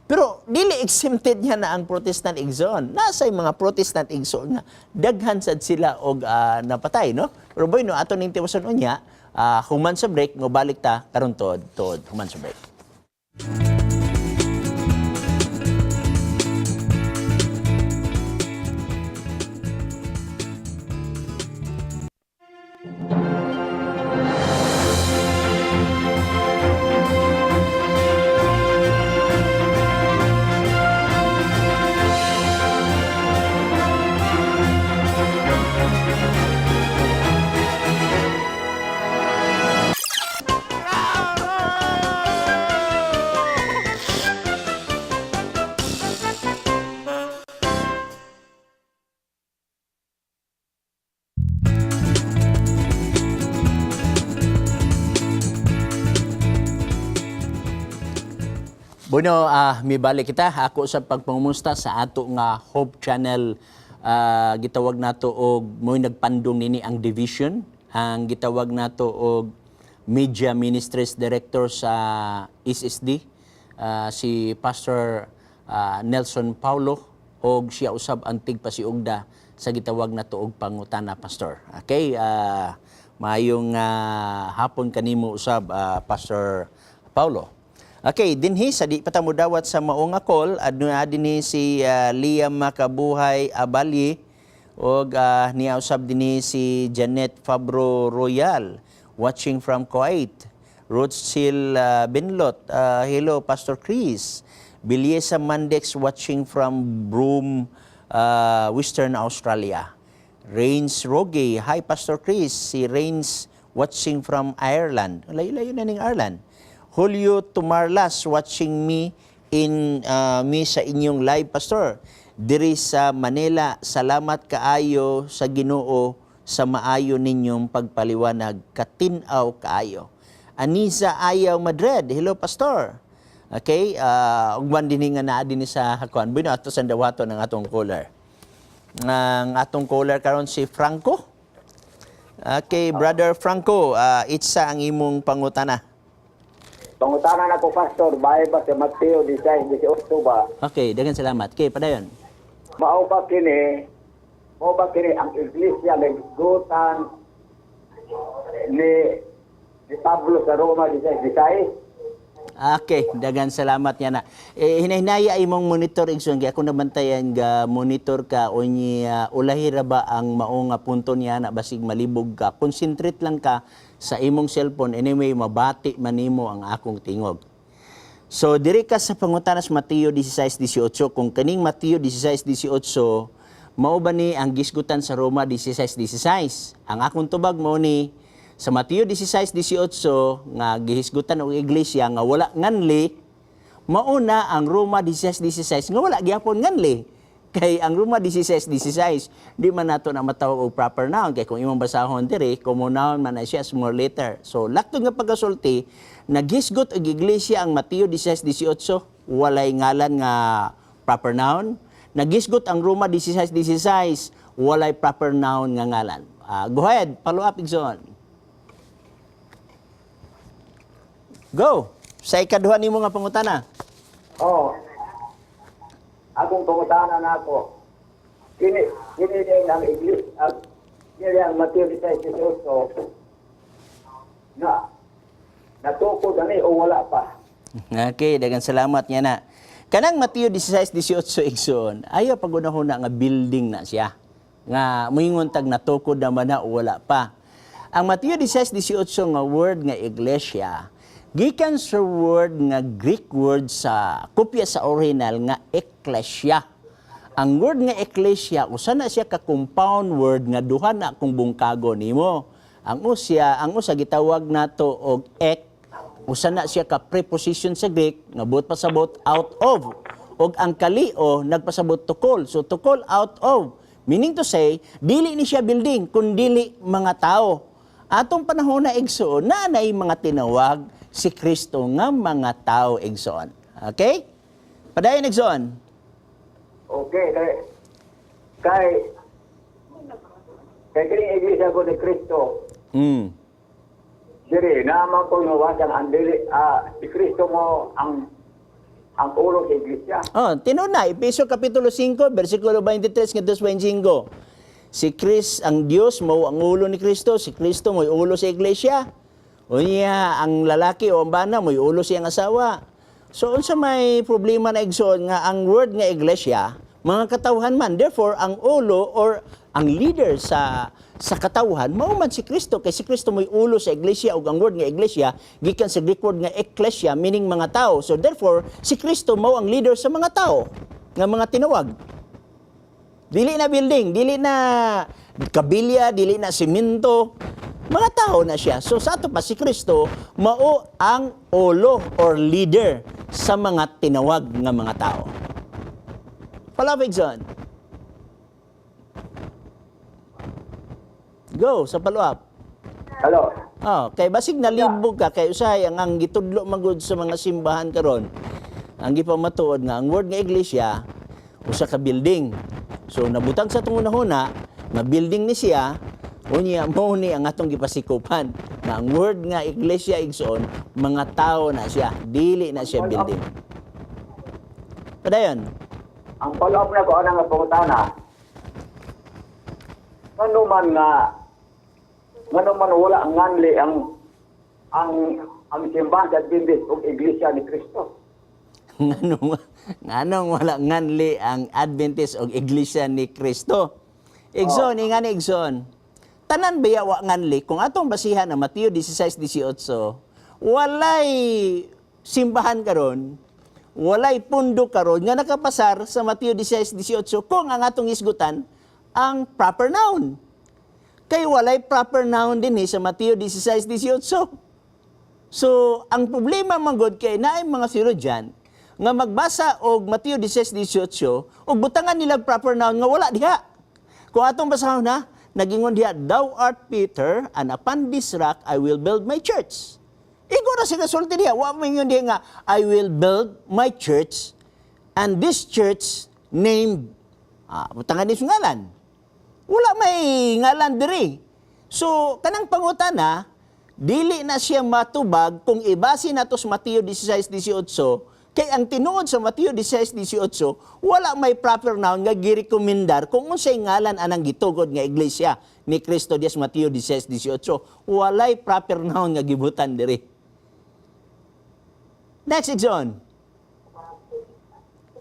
Pero dili exempted niya na ang Protestant, igsoon. Nasa mga Protestant, igsoon, nga daghan sad sila og napatay, no? Pero boy no, ato ning tiwason unya, human sa break, mo balik ta karon tuod tuod human sa break. Bueno, mibalik kita ako sa pagpangumusta sa ato nga Hope Channel, gitawag nato og mo'y nagpandong nini ang division, ang gitawag nato og Media Ministries Director sa SSD, si Pastor Nelson Paulo, og siya usab ang tigpasiugda sa gitawag nato og Pangutana Pastor. Okay, maayong hapon kanimo usab, Pastor Paulo. Okay, dinhi sa di pa ta modawat sa mao nga call, aduna dinhi si Liam Makabuhay Abali og niya usab dinhi si Janet Fabro Royal watching from Kuwait. Rothschild Benlot, hello Pastor Chris. Biliesa Mandex watching from Broome, Western Australia. Rains Roge, hi Pastor Chris. Si Rains watching from Ireland. Layo-layo na ning Ireland. Julio Tumarlas watching me sa inyong live, Pastor. Diri sa Manila, salamat kaayo sa Ginoo sa maayo ninyong pagpaliwanag, katin-aw kaayo. Anisa Ayaw Madrid, hello Pastor. Okay, ugban dinhi nga naa dinhi sa kuan. Bueno, ato sa dawato ng atong caller. Ang atong caller karon si Franco. Okay, Brother Franco, itsa ang imong pangutana. Pangutana na ko, Pastor, bahay ba sa Mateo 16:18 ba? Okay, daghang salamat. Okay, padayon. Mao ba kini ang iglesia naggutan ni Pablo sa Roma 16:16? Okay, dagan salamat niya na. Eh, hinahinaya imong monitor, igsoon, kay ako nabantayan ga monitor ka unya ulahi ra ba ang mao nga punto niya na, basig malibog ka. Concentrate lang ka sa imong cellphone. Anyway, mabati man nimo ang akong tingog. So diri ka sa pangutana sa Mateo 16:18, kung kaning Mateo 16:18 mao ba ni ang gisgutan sa Roma 16:16? Ang akong tubag mao ni sa Mateo 16:18 nga gihisgutan og iglesia nga wala nganli, mao na ang Roma 16:16 nga wala gyapon nganli. Kay ang Roma 16:16 di man nato na matawag og proper noun, kay kung imong basahon diri, common noun man na siya, small letter. So laktod nga pagkasulti, naghisgot og iglesia ang Mateo 16:18, walay ngalan nga proper noun. Nagisgot ang Roma 16:16, walay proper noun nga ngalan. Ah, go ahead, follow up, igsoon. Go. Sa ikaduha nimo nga pangutana. Oh. Akong pangutana na ako. Kini kini din ang iglesia, ang kini ang Mateo 16:18 na natukod ani o wala pa? Okay, daghang salamat niya na. Kanang Mateo 16:18, igsoon, ayaw pagunahon na nga building na siya. Nga moingon tag natukod naman na o wala pa. Ang Mateo 16:18 nga word nga iglesia, gikan sa word nga Greek word sa kopya sa original nga ekklesia. Ang word nga ekklesia, usa na siya ka compound word nga duha na kung bungkago nimo. Ang usa gitawag nato og ek, usa na siya ka preposition sa Greek nga buot pasabot out of. Og ang kaleo nagpasabot to call. So to call out of. Meaning to say, dili ni siya building kun dili mga tao. Atong panahon na, igsoon, na nay mga tinawag si Kristo nga mga tao, igsoon. Okay? Padayon, igsoon. Okay, kay kining iglesia ko ni Kristo, diri naman ko nawasan ang dili si Kristo mo ang ulo sa iglesia. Oh, tinuod na, Epeso Kapitulo 5, versikulo 23 ngadto sa 25. Si Chris, ang Dios mo ang ulo ni Kristo, si Kristo mo'y ulo sa iglesia. Unya, ang lalaki o ang bana mo'y ulo siyang asawa. So unsa may problema na, igsoon, nga ang word nga iglesia, mga katawhan man? Therefore, ang ulo or ang leader sa katawhan mao man si Kristo, kay si Kristo mo'y ulo sa iglesia, ug ang word nga iglesia gikan sa Greek word nga ekklesia, meaning mga tao. So therefore, si Kristo mao ang leader sa mga tao nga mga tinawag. Dili na building, dili na kabilya, dili na simento, mga tao na siya. So sa ato pa, si Kristo mao ang ulo or leader sa mga tinawag nga mga tao. Follow up, igsoon. Go sa follow up. Hello. Oh, kay basig nalibog ka, kay usahay ang gitudlo magud sa mga simbahan karon. Ang gipamatuod nga ang word nga iglesia usa ka building. So nabutang sa atong hunahuna nga building ni siya, unya mao ni ang atong gipasikupan nga ang word nga iglesia, igsoon, mga tao na siya, dili na siya building. Padayon. Ang follow up na ko ana nga pangutana. Ngano man wala ang nganli ang simbahan sa Adventist ug iglesia ni Kristo? Nganong wala nganli ang Adventist og Iglesia ni Kristo? Igsoon, ingani, igsoon. Tanan ba wa nganli? Kung atong basihan ang Mateo 16:18, walay simbahan karon, walay pundo karon nga nakapasar sa Mateo 16:18 kung ang atong isgutan ang proper noun. Kay walay proper noun din eh sa Mateo 16:18. So, ang problema man gud kay naay mga theologian nga magbasa og Mateo 16:18 ug butangan nila proper noun nga wala diha. Kung atong basahon na, nagingon diha, "Thou art Peter, and upon this rock I will build my church." Igo ra sila sulti diha, wa man yun diha nga "I will build my church and this church named," butangan ni ngalan. Wala may ngalan diri. So, kanang pangutana, dili na siya matubag kung ibase nato sa Mateo 16:18, kay ang tinuod sa Mateo 16:18, wala may proper noun nga girekomendar kung unsay ngalan anang gitugod nga iglesia ni Kristo diya sa Mateo 16:18. Walay proper noun nga gibutan diri. Next, Igsoon.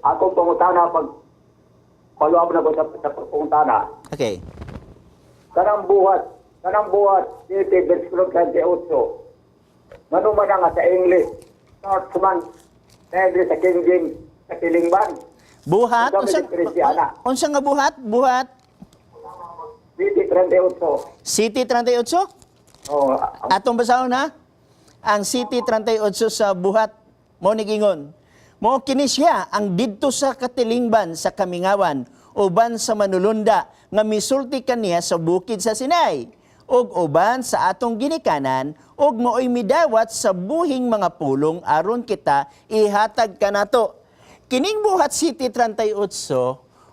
Akong pangutana, pag follow up na ko sa pangutana. Okay. Kanang buhat 7 versikulo 38. Ngano man nga sa English, starts man sa sa King James sa Tilingban. Buhat Unsa unsa may diferensya na? Unsa nga buhat? Buhat 7:38. City 38? Oh, ang Atong basahon ha. Ang City 38 sa buhat mo ni gingon. Mo kini siya ang didto sa katilingban sa kamingawan uban sa manulunda nga misulti kaniya sa bukid sa Sinai ug uban sa atong ginikanan ug maoy midawat sa buhing mga pulong aron kita ihatag kanato. Kining buhat City 38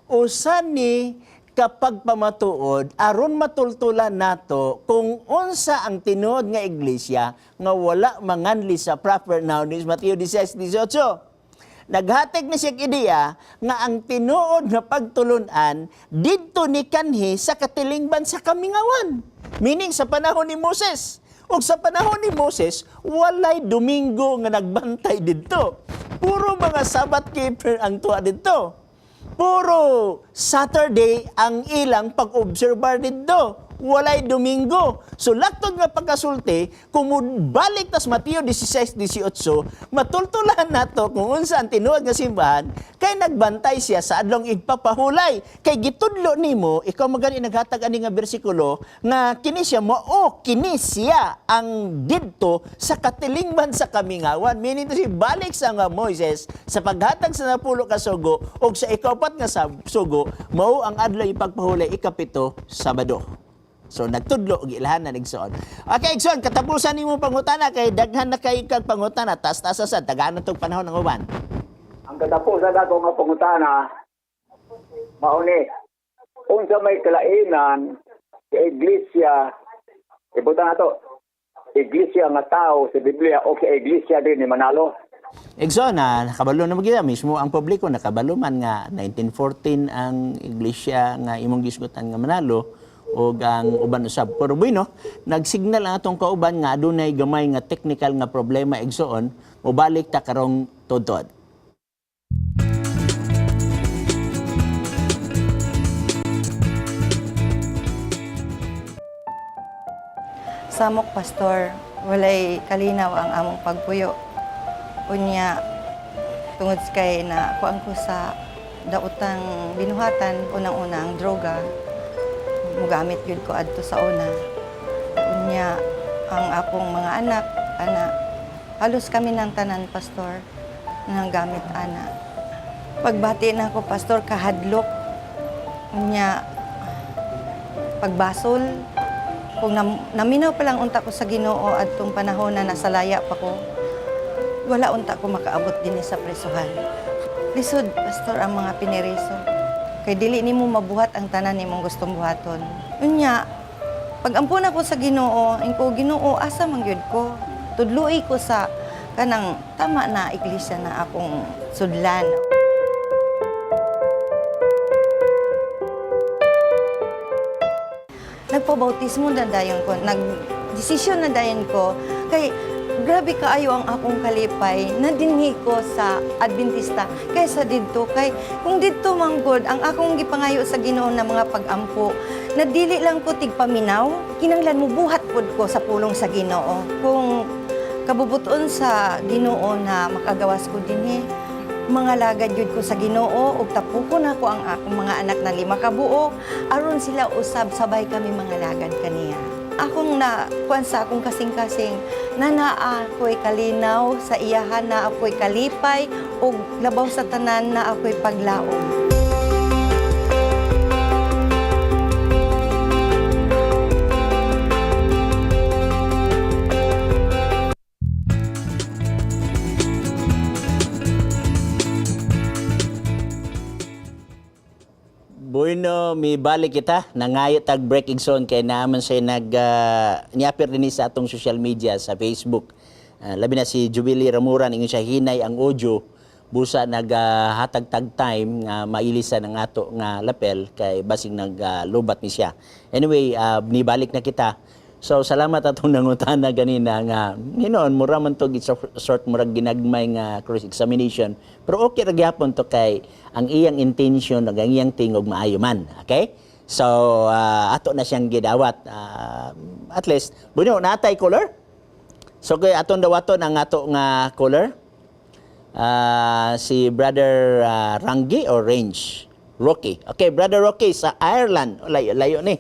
usa ni kapag pamatuod aron matultulan nato kung unsa ang tinuod nga iglesia nga wala manganli sa proper noun is Mateo 16:18. Naghatag ni siya ideya nga ang tinuod nga pagtulunan didto ni kanhi sa katilingban sa kamingawan. Meaning sa panahon ni Moses. Ug sa panahon ni Moses, walay Domingo nga nagbantay didto. Puro mga Sabbath keeper ang tuwa didto. Puro Saturday ang ilang pag-obserbar didto. Walay Domingo. So laktod nga pagkasulti, kung balik tas Mateo 16:18, matultulan nato kung unsa ang tinuod nga simbahan, kay nagbantay siya sa adlong igpapahulay. Kay gitudlo nimo, ikaw magani naghatag ani nga bersikulo nga kini siya mo o kini siya ang didto sa katilingban sa kamingawan. Meaning to si balik sa nga Moises sa paghatag sa napulo ka sugo og sa ikaupat nga sugo mao ang adlaw ipagpahulay, 7, Sabado. So nagtudlo og ilhanan, igsoon. Okay, igsoon, katapusan nimo pangutana kay daghan na kay kag pangutana, tas-tasa sa tagaan na tong panahon ng uban. Ang katapusan ako nga pangutana, mauni, unsa may kalainan sa iglesia, ibutan nato, iglesia nga tao sa Biblia o sa iglesia din ni Manalo? Igsoon, na nakabalo na magyud mismo ang publiko, nakabalo man nga 1914 ang iglesia nga imong gisgutan nga manalo o ang uban usab. Pero bueno, nagsignal ang atong kauban nga adunay gamay nga technical nga problema, igsoon, mobalik ta karong tudtod. Samok, Pastor, walay kalinaw ang among pagpuyo. Unya, tungod kay na kuan ko sa daotang binuhatan, unang-una ang droga, mugamit yun ko adto sa una. Unya, ang akong mga anak, ana, halos kami ng tanan, Pastor, nang gamit ana. Pagbati na ako, Pastor, kahadlok. Unya, pagbasol, kung naminaw pa lang unta ko sa Ginoo adtong panahon na nasa laya pa ko, wala unta ko makaabot dinhi sa presuhan. Lisod, Pastor, ang mga piniriso. Kay dili nimo mabuhat ang tanan nimong gustong buhaton. Unya, pag ampun ako sa Ginoo, ingko, "Ginoo, asa man gyud ko? Tudloi ko sa kanang tama na iglesia na akong sudlan." Nagpabautismo na dayon ko, nagdesisyon na dayon ko, kay grabe kaayo ang akong kalipay na dinhi ko sa Adventista kaysa didto, kay kung didto man gud ang akong gipangayo sa Ginoo na mga pag-ampo na dili lang ko tigpaminaw, kinanglan mo buhat pud ko sa pulong sa Ginoo. Kung kabubuton sa Ginoo na makagawas ko dinhi, mga lagad yun ko sa Ginoo ug tapukon ako ang akong mga anak na lima ka buok aron sila usab sabay kami mga lagad kaniya. Akong na kuan sa akong kasing-kasing na naa ako'y kalinaw sa iyahan, na ako'y kalipay ug labaw sa tanan na ako'y paglaom. Bueno, mi balik kita. Nangayo tag break, igsoon, kay naaman siya nag niapir din sa atong social media sa Facebook. Labi na si Jubilee Ramuran, ingon siya hinay ang audio busa naghatag tag time nga mailisan ang ato nga lapel kay basig naglubat ni siya. Anyway, nibalik na kita. So salamat atong nangutana ganina nga hinuon mura man to sort murag ginagmay nga cross examination, pero okay ra gyapon to kay ang iyang intention ug ang iyang tingog maayo man. Okay? So ato na siyang gidawat. At least bunyo natay caller. So kay atong dawaton ang ato nga caller. Si Brother Ranggi or Range Rocky. Okay, Brother Rocky sa Ireland. Layo layo ni.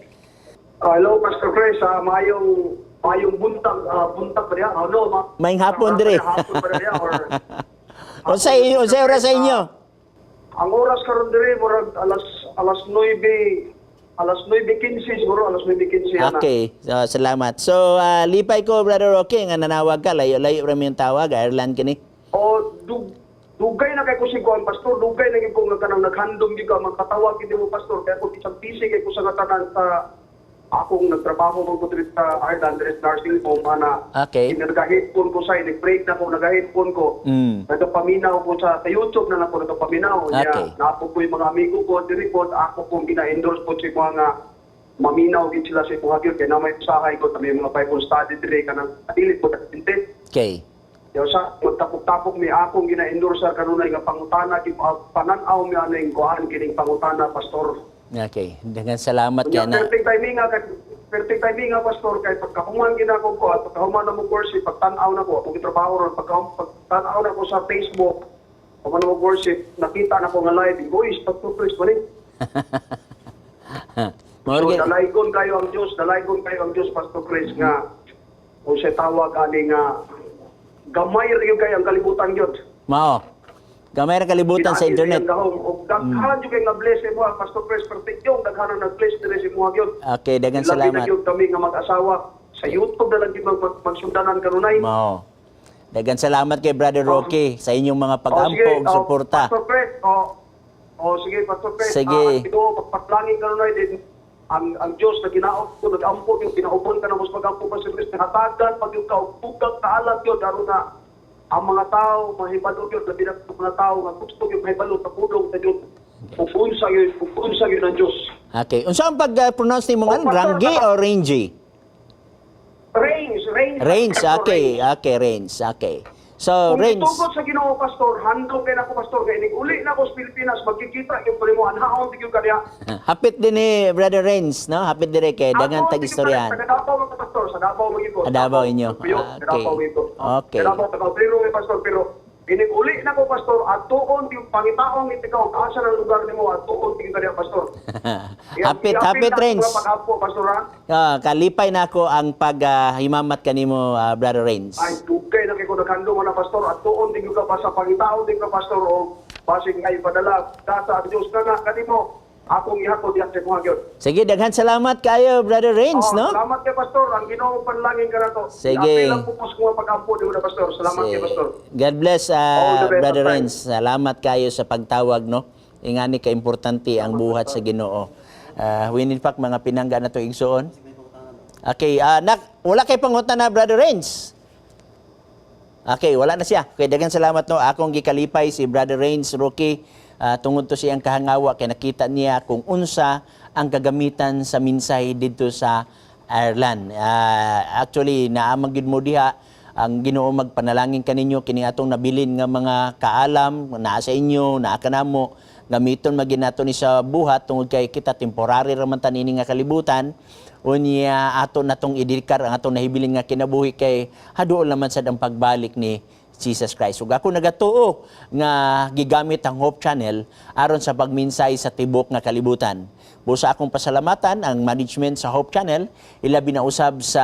Hello, Pastor Chris. Mayong mayong buntag, buntag ba niya? Oh, no, Maayong hapon diri. Hapon ba niya? Or, Unsay oras sa inyo? Ang oras karon diri murag alas alas 9, alas 9:15 siguro, alas 9:15 ana. Okay, so, salamat. So, lipay ko, Brother Rocky, nga nanawag ka. Layo-layo ra mi yung tawag. Ireland kini. O dugay na kay ko siguan, Pastor, dugay na gyud ko nga kanang naghandom gyud ka magkatawag gyud mo, Pastor, kay ako bisag busy kay ko sa nga tanan sa akong nagtrabaho man ko diri sa Ireland diri sa nursing home ana. Nagaheadphone ko sa nag-break na ko, nagaheadphone ko. Nagapaminaw ko sa YouTube na lang ko nagapaminaw. Niya, naapo ko yung mga amigo ko diri po, ako pong gina-endorse po sa mga maminaw gid sila sa imuha gyud kay na may usahay ko may mga Bible study diri kanang dili po tinte. Yaw sa magtapok-tapok mi akong gina-endorse kanunay nga pangutana kay panan-aw mi aning kuan kining pangutana, Pastor. Okay. Daghang salamat kay Unya, na. Perfect timing nga, Pastor, kay pagkahuman gina ko at pagkahuman na mo worship, pagtan-aw na ko akong gitrabaho ron, pagtan-aw na ko sa Facebook, human na mo worship, nakita na ko nga live, uy, Pastor Chris man eh. So, dalaygon kayo ang Diyos, dalaygon kayo ang Diyos, Pastor Chris, nga kung siya tawag ani nga gamay ra gyud kayo ang kalibutan gyud. Mao. Gamay ra kalibutan sa Pinaagi internet. sa iyang gahom. Og daghan jud kay nga bless mo, Pastor Chris, perfect yung daghan ang nag-bless diri sa imo gyud. Okay, daghang Labi na salamat. gyud kami nga mag-asawa sa YouTube na lang gyud magsundanan kanunay. Mao. Daghang salamat kay Brother Rocky sa inyong mga Oh, pag-ampo sige, ug oh, suporta. Pastor Chris, oh, sige, Pastor Chris. Sige. Ginoo, pagpatlangin kanunay din ang Diyos na ginaot ko nag-ampo yung ginaupon ka na mas mag-ampo, Pastor Chris, hatagan pag yung kaubugang kaalam yun aron na ang mga tao mahibalo yun, labi na ang mga tao nga gusto yung mahibalo sa pulong sa Diyos ug unsa yun ang Diyos. Okay. Unsa ang pag-pronounce nimo nga Oh, Pastor, Ranggi o Rangy? Range, range. Range, Pastor, okay. range. Okay, range. Okay. So, Kung range. itugot sa Ginoo, Pastor, handog kay nako, Pastor, kay inig uli na ako sa Pilipinas, magkikita yung primo anhaon tigil kaniya. Hapit din ni Brother Range, no? Hapit dire kay daghang Ako, tag-istoryahan. Sa Davao mga Pastor, sa Davao mga ko. Ah, Davao inyo. Sa Davao ito. Okay. Sa Davao taga Obrero mi, Pastor, pero inig uli na ko, Pastor, atuon yung pangitaong itikaw asa ng lugar nimo atuon tigil kaniya, Pastor. Hapit, hapit Range. Pag-ampo, Pastor, ha? Kalipay na ako ang paghimamat kanimo, Brother Range. Ay, dugay na kay ko naghandom na, Pastor, atuon tigil ka pa sa pangitaon tigil ka, Pastor, o basig ay padala data ang Dios na nga kanimo akong ihatod diha sa imo gyud. Sige, daghan salamat kayo, Brother Range, Oh, no? Salamat kay Pastor. Ang Ginoo panlangin ka na to. Sige. Apil ang pupos ko nga pag-ampo di mo na, Pastor. Salamat kay Pastor. God bless, All the best, Brother Pastor. Renz. Salamat kayo sa pagtawag, no? Ingani ka importante ang buhat sa Ginoo. We need pak mga pinangga na to igsuon. Okay, nak, wala kay pangutana na, Brother Renz. Okay, wala na siya. Okay, daghang salamat, no. Akong gikalipay si Brother Rains Rocky tungod to siyang kahangawa kay nakita niya kung unsa ang kagamitan sa mensahe didto sa Ireland. Actually, naamang gid mo diha ang Ginoo magpanalangin kaninyo kini atong nabilin nga mga kaalam naa sa inyo, naa kanamo, gamiton maginato ni sa buhat tungod kay kita temporary ra man ta nini nga kalibutan. Unya ato natong idikar ang atong nahibilin nga kinabuhi kay haduol naman sad ang pagbalik ni Jesus Christ. Ug ako nagatuo nga gigamit ang Hope Channel aron sa pagminsay sa tibok nga kalibutan. Busa akong pasalamatan ang management sa Hope Channel, ilabi na usab sa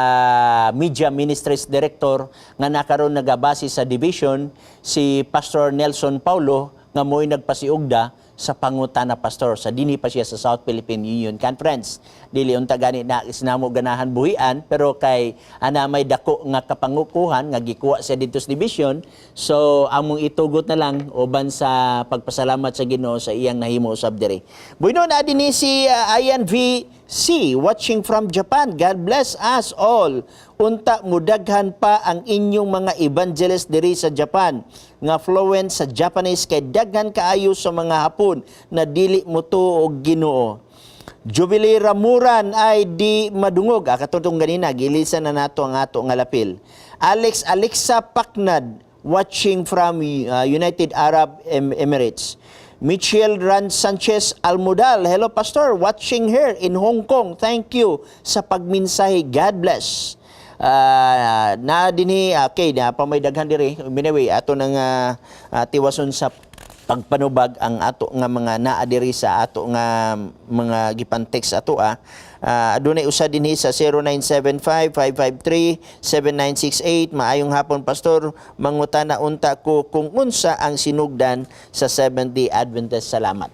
Media Ministries Director nga nakaron nagabase sa division si Pastor Nelson Paulo nga mo'y nagpasiugda sa pangutana pastor sa dinhi pa siya sa South Philippine Union Conference. Dili unta gani na isinamo ganahan buhian pero kay ana may dako nga kapangukuhan nga gikuha siya didto sa division, so among itugot na lang uban sa pagpasalamat sa Ginoo sa iyang nahimo usab diri. Bueno na dinhi si Ian VC watching from Japan. God bless us all. Unta mudaghan pa ang inyong mga evangelist diri sa Japan nga fluent sa Japanese kay daghan kaayo sa mga Hapon na dili mo og Ginoo. Jubilee Ramuran ay di madungog. Ah, katong ganina, gilisan na nato ang ato nga lapil. Alex Alexa Paknad, watching from United Arab Emirates. Michelle Ran Sanchez Almudal, hello, Pastor, watching here in Hong Kong. Thank you sa pagminsahe. God bless. Na dinhi, okay na pa may daghan diri. Anyway, ato nang tiwason sa pagpanubag ang ato nga mga naa diri sa ato nga mga gipan-text ato ah. Adunay usa dinhi sa 0975-553-7968. "Maayong hapon, Pastor, mangutana unta ko kung unsa ang sinugdan sa Seventh-day Adventist. Salamat."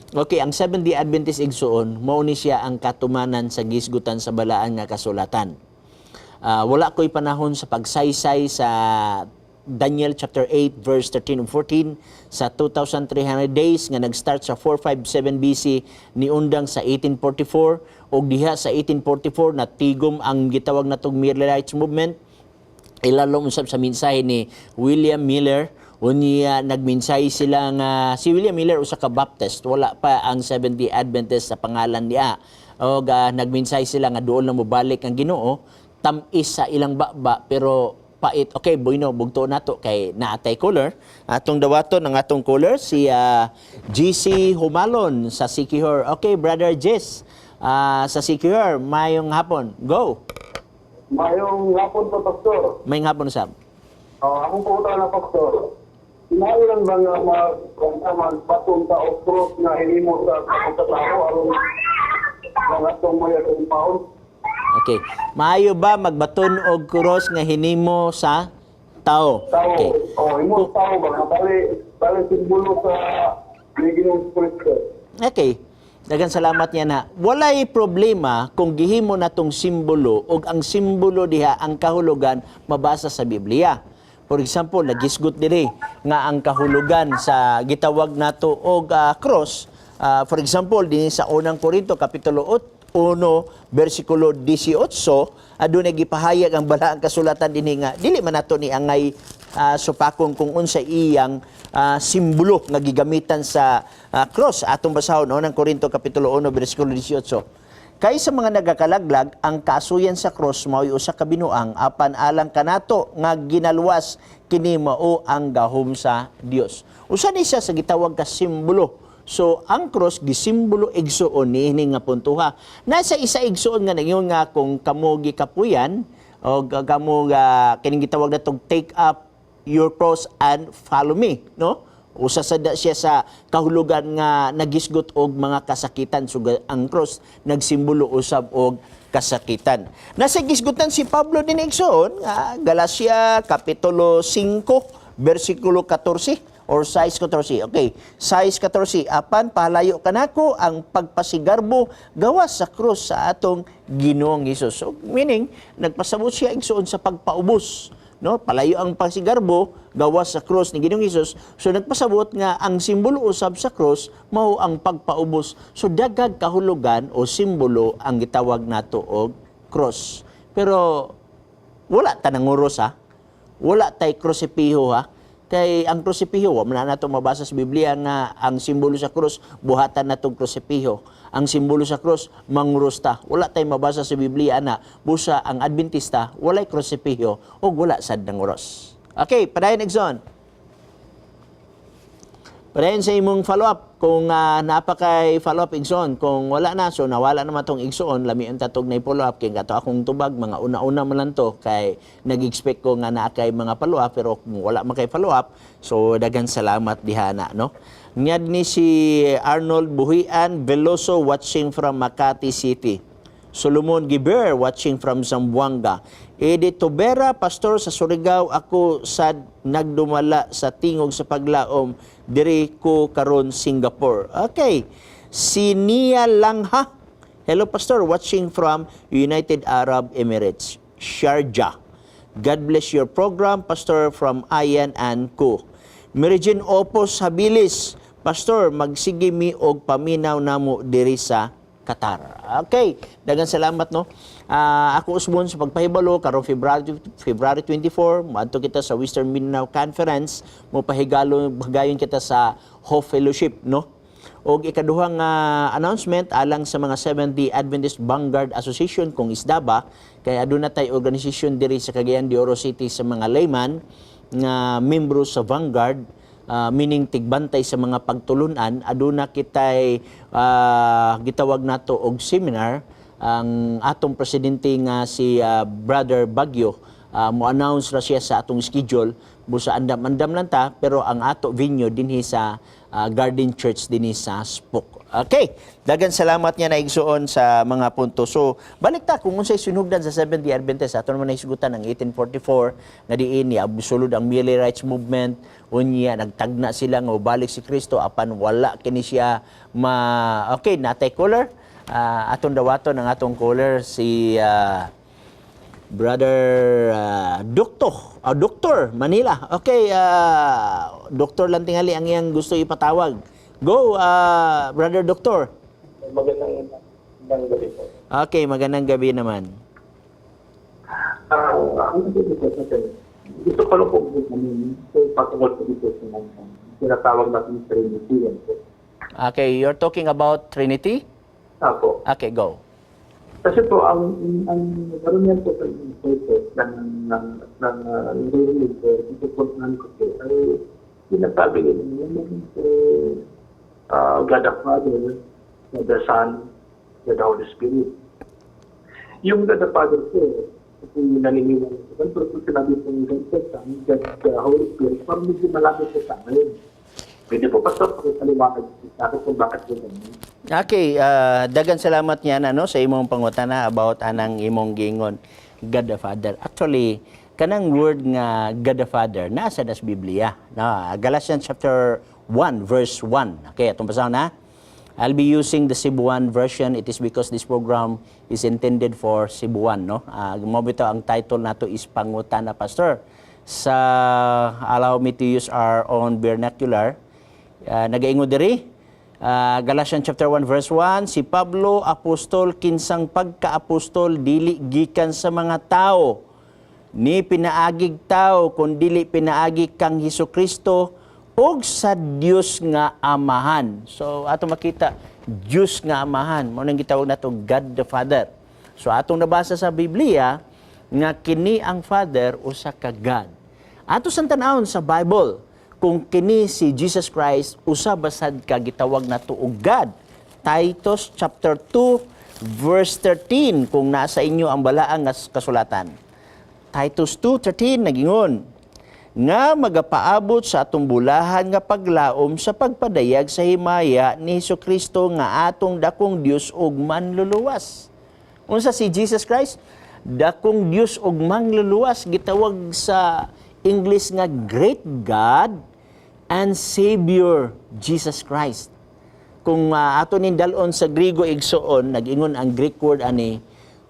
Okay, ang Seventh-day Adventist, igsuon, mao ni siya ang katumanan sa gisgutan sa balaan nga kasulatan. Wala ko'y panahon sa pagsaysay sa Daniel chapter 8 verse 13 and 14 sa 2,300 days nga nag-start sa 457 BC niundang sa 1844, ug diha sa 1844 natigom ang gitawag natong Millerites movement, ilalom usab sa mensahe ni William Miller. Unya nagmensahe sila nga si William Miller usa ka Baptist, wala pa ang Seventh-day Adventist sa pangalan niya, og nagmensahe sila nga duol na mobalik ang Ginoo, tam-is sa ilang baba pero pait. Okay, bueno, bugto nato kay naatay caller. Atong dawaton ang atong caller, si GC Humalon sa Sikihor. Okay, Brother Jess sa Sikihor, mayong hapon. Go. Mayong hapon po, Pastor. Mayong hapon sab. Akong pangutana, Pastor. Kinahanglan ba nga magbaton ta og cross nga hinimo sa pagkatao aron nga atong may atong paon? Okay. Maayo ba magbaton og cross nga hinimo sa tao? Tao, Okay. oh, imo tao ba nga bali bali simbolo sa ni Ginoong Kristo? Okay. Daghang salamat niya na. Walay problema kung gihimo natong simbolo og ang simbolo diha ang kahulugan mabasa sa Biblia. For example, nagisgot diri nga ang kahulugan sa gitawag nato og cross. For example, dinhi sa Unang Korinto kapitulo 1 bersikulo 18, adunay gipahayag ang balaang kasulatan dinhi nga dili man nato ni angay supakon kung unsa iyang simbolo nga gigamitan sa cross. Atong basahon, Unang Korinto kapitulo 1 bersikulo 18. "Kay sa mga nagakalaglag, ang kasuyan sa cross mao'y usa ka binuang, apan alang kanato nga ginaluwas, kini mao ang gahom sa Dios." Usa ni siya sa gitawag ka simbolo. So ang cross gisimbolo, igsuon, niini nga puntuha. Nasa isa, igsuon, nga ningon nga kung kamo gikapuyan o kamo kining gitawag natong "Take up your cross and follow me," no? Usa sa da siya sa kahulugan nga nagisgot og mga kasakitan. So ang cross nagsimbolo usab og kasakitan. Nasa gisgutan si Pablo din, igsoon, nga Galacia kapitulo 5 bersikulo 14 or 6:14. Okay, 6:14. "Apan palayo kanako ang pagpasigarbo gawas sa krus sa atong Ginoong Hesus." So meaning nagpasabot siya, igsoon, sa pagpaubos, no? Palayo ang pasigarbo gawas sa krus ni Ginoong Hesus. So nagpasabot nga ang simbolo usab sa krus mao ang pagpaubos. So daghag kahulugan o simbolo ang gitawag nato og cross. Pero wala ta nanguros ha. Wala tay krusipiho ha. Kay ang krusipiho, wa man na nato mabasa sa Biblia nga ang simbolo sa krus buhatan natong krusipiho. Ang simbolo sa krus manguros ta. Wala tay mabasa sa Biblia na busa ang Adventista walay krusipiho ug wala sad nanguros. Okay, padayon, Exxon. Padayon sa imong follow-up. Kung napakay follow-up, Igsoon, kung wala na, so nawala naman tong igsoon, lami ang tatog na follow-up, kay kato akong tubag, mga una-una man lang to, kay nag-expect ko nga naa kay mga follow-up, pero kung wala man kay follow-up, so daghan salamat diha na, no? Ngad ni si Arnold Buhian Veloso, watching from Makati City. Solomon Giber, watching from Zamboanga. Edith Tobera, "Pastor, sa Surigao ako sad nagdumala sa tingog sa paglaom, diri ko karon Singapore." Okay. Si Nia Langha. "Hello, Pastor, watching from United Arab Emirates, Sharjah. God bless your program, Pastor, from Ayan and Co." Merijin Opos Habilis, "Pastor, magsige mi og paminaw namo diri sa Qatar." Okay, daghang salamat, no. Ako usbon sa pagpahibalo karong February 24, moadto kita sa Western Mindanao Conference, mo pahigalo pagayon kita sa Hope Fellowship, no. Og ikaduhang announcement alang sa mga Seventh-day Adventist Vanguard Association, kung isda ba, kay aduna tay organisasyon diri sa Cagayan de Oro City sa mga layman nga membro sa Vanguard, meaning tigbantay sa mga pagtulunan. Aduna kitay gitawag nato og seminar. Ang atong presidente nga si Brother Bagyo, mo-announce ra siya sa atong schedule busa andam-andam lang ta, pero ang ato venue dinhi sa Garden Church dinhi sa Spook. Okay, dagan salamat niya na igsuon sa mga punto. So, balik ta kung unsay sinugdan sa Seventh-day Adventist. Ato naman nahisgutan ang 1844 nga diin ni sulod ang Millerites movement. Unya nagtagna sila nga balik si Kristo apan wala kini siya ma. Okay, natay caller. Atong dawaton ang atong caller, si Brother Doctor, Doctor Manila. Okay, Doctor lang tingali ang iyang gusto ipatawag. Go, Brother Doctor. Magandang magandang gabi po. Okay, magandang gabi naman. Ano po dito sa gusto ko lang po kami po patungkol po dito sa mga tinatawag natin Trinity. Yan po. Okay, you're talking about Trinity? Apo. Okay, go. Kasi po, ang karamihan po sa sources ng narinig ko, itupuntahan ko po, ay sinasabi nila naman po, God the Father, God the Son, God the Holy Spirit. Yung God the Father po, ito yung naniniwala ko. Pero kung sinabi pong God the Son, God the Holy Spirit, parang medyo malapit po sa akin. Pwede po, Pastor, pakipaliwanag sa akin kung bakit po ganun? Okay, dagan salamat niya ano sa imong pangutana about anang imong gingon God the Father. Actually, kanang word nga God the Father nasa das Biblia. Na Galatians chapter 1 verse 1. Okay, atong basahon na. I'll be using the Cebuan version. It is because this program is intended for Cebuan, no? Mao bitaw ang title nato is Pangutana Pastor. Sa allow me to use our own vernacular. Nagaingon diri, Galatians chapter 1 verse 1, si Pablo, apostol, kinsang pagka-apostol dili gikan sa mga tao ni pinaagig tao kun dili pinaagi kang Hesus Kristo ug sa Dios nga Amahan. So ato makita Dios nga Amahan, mao nang gitawag nato God the Father. So atong nabasa sa Biblia nga kini ang Father usa ka God. Ato sang tan-awon sa Bible kung kini si Jesus Christ usa basad ka gitawag nato og God. Titus chapter 2 verse 13, kung nasa inyo ang balaang nga kasulatan. Titus 2:13 nagingon nga magapaabot sa atong bulahan nga paglaom sa pagpadayag sa himaya ni Kristo nga atong dakong Dios ug manluluwas. Unsa si Jesus Christ? Dakong Dios ug manluluwas, gitawag sa English nga Great God and Savior Jesus Christ. Kung ato ning dal-on sa Grigo, igsuon, nag-ingon ang Greek word ani,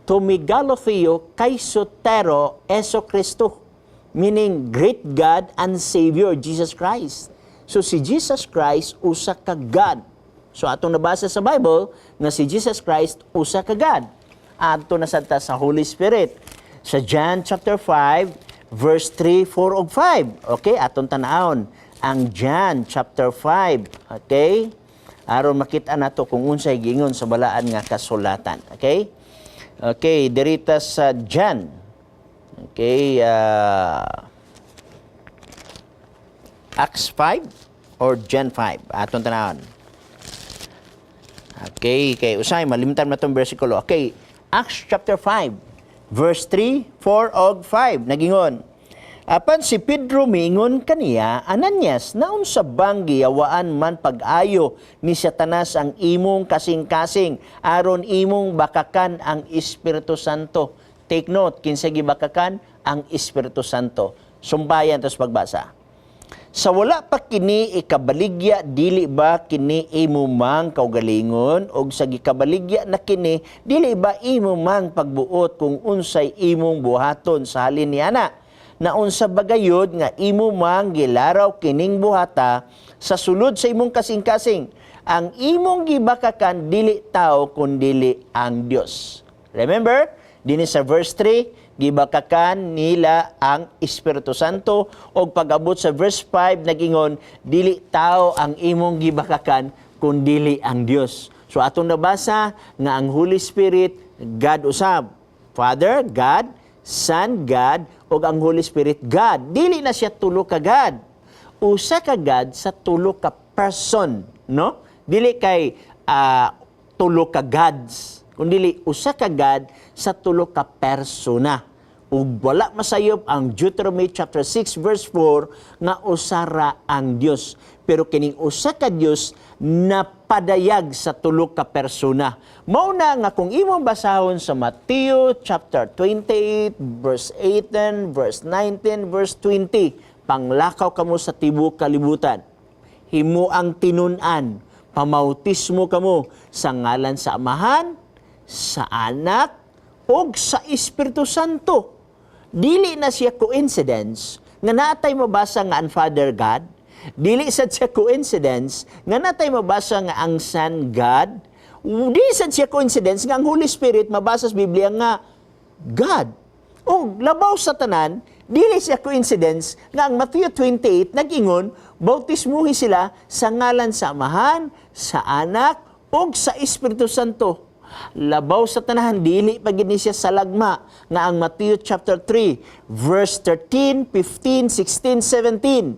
to megalo Theo kai sotero Eso Kristo, meaning Great God and Savior Jesus Christ. So si Jesus Christ usa ka God. So atong nabasa sa Bible nga si Jesus Christ usa ka God. Adto na sad ta sa Holy Spirit. Sa John chapter 5 verse 3, 4 ug 5. Okay, atong tan-awon ang John chapter 5. Okay? Aron makita nato kung unsay giingon sa balaan nga kasulatan. Okay? Okay, dirita sa John. Okay, Acts 5 or John 5. Atong tanawon. Okay, kay usay malimtan man tong bersikulo. Okay, Acts chapter 5 verse 3, 4 og 5 nagingon. Apan si Pedro miingon kaniya, "Ananias, naunsa bang giyawaan man pag-ayo ni Satanas ang imong kasing-kasing aron imong bakakan ang Espiritu Santo?" Take note, kinsa gibakakan? Ang Espiritu Santo. Sumbayan tos pagbasa. "Sa wala pa kini ikabaligya, dili ba kini imo mang kaugalingon? Og sa gikabaligya na kini, dili ba imo mang pagbuot kung unsay imong buhaton sa halin niana? Naunsa bagayod nga imo mang gilaraw kining buhata sa sulod sa imong kasing-kasing? Ang imong gibakakan dili tao kundili ang Dios." Remember, dinhi sa verse 3, gibakakan nila ang Espiritu Santo, og pag-abot sa verse 5 nagingon dili tao ang imong gibakakan. kundili ang Dios. So atong nabasa nga ang Holy Spirit, God usab. Father, God, Son, God, ug ang Holy Spirit, God. Dili na siya tulo ka God. Usa ka God sa tulo ka person, no? Dili kay tulo ka gods, kundi usa ka God sa tulo ka persona. Ug wala masayop ang Deuteronomy chapter 6 verse 4 nga usara ang Dios. Pero kining usa ka Dios napadayag sa tulo ka persona. Mao na nga kung imong basahon sa Mateo chapter 28 verse 18, verse 19, verse 20, panglakaw kamo sa tibuok kalibutan. Himo ang tinun-an, pamautismo kamo sa ngalan sa Amahan, sa Anak, ug sa Espiritu Santo. Dili na siya coincidence nga naatay mabasa nga ang Father God, dili sad siya coincidence nga natay mabasa nga ang Son God, dili sad siya coincidence nga ang Holy Spirit mabasa sa Biblia nga God. O labaw sa tanan, dili siya coincidence nga ang Matthew 28 nag-ingon, bautismuhi sila sa ngalan sa Amahan, sa Anak, ug sa Espiritu Santo. Labaw sa tanan, dili pa gid ni siya salagma nga ang Matthew chapter 3 verse 13, 15, 16,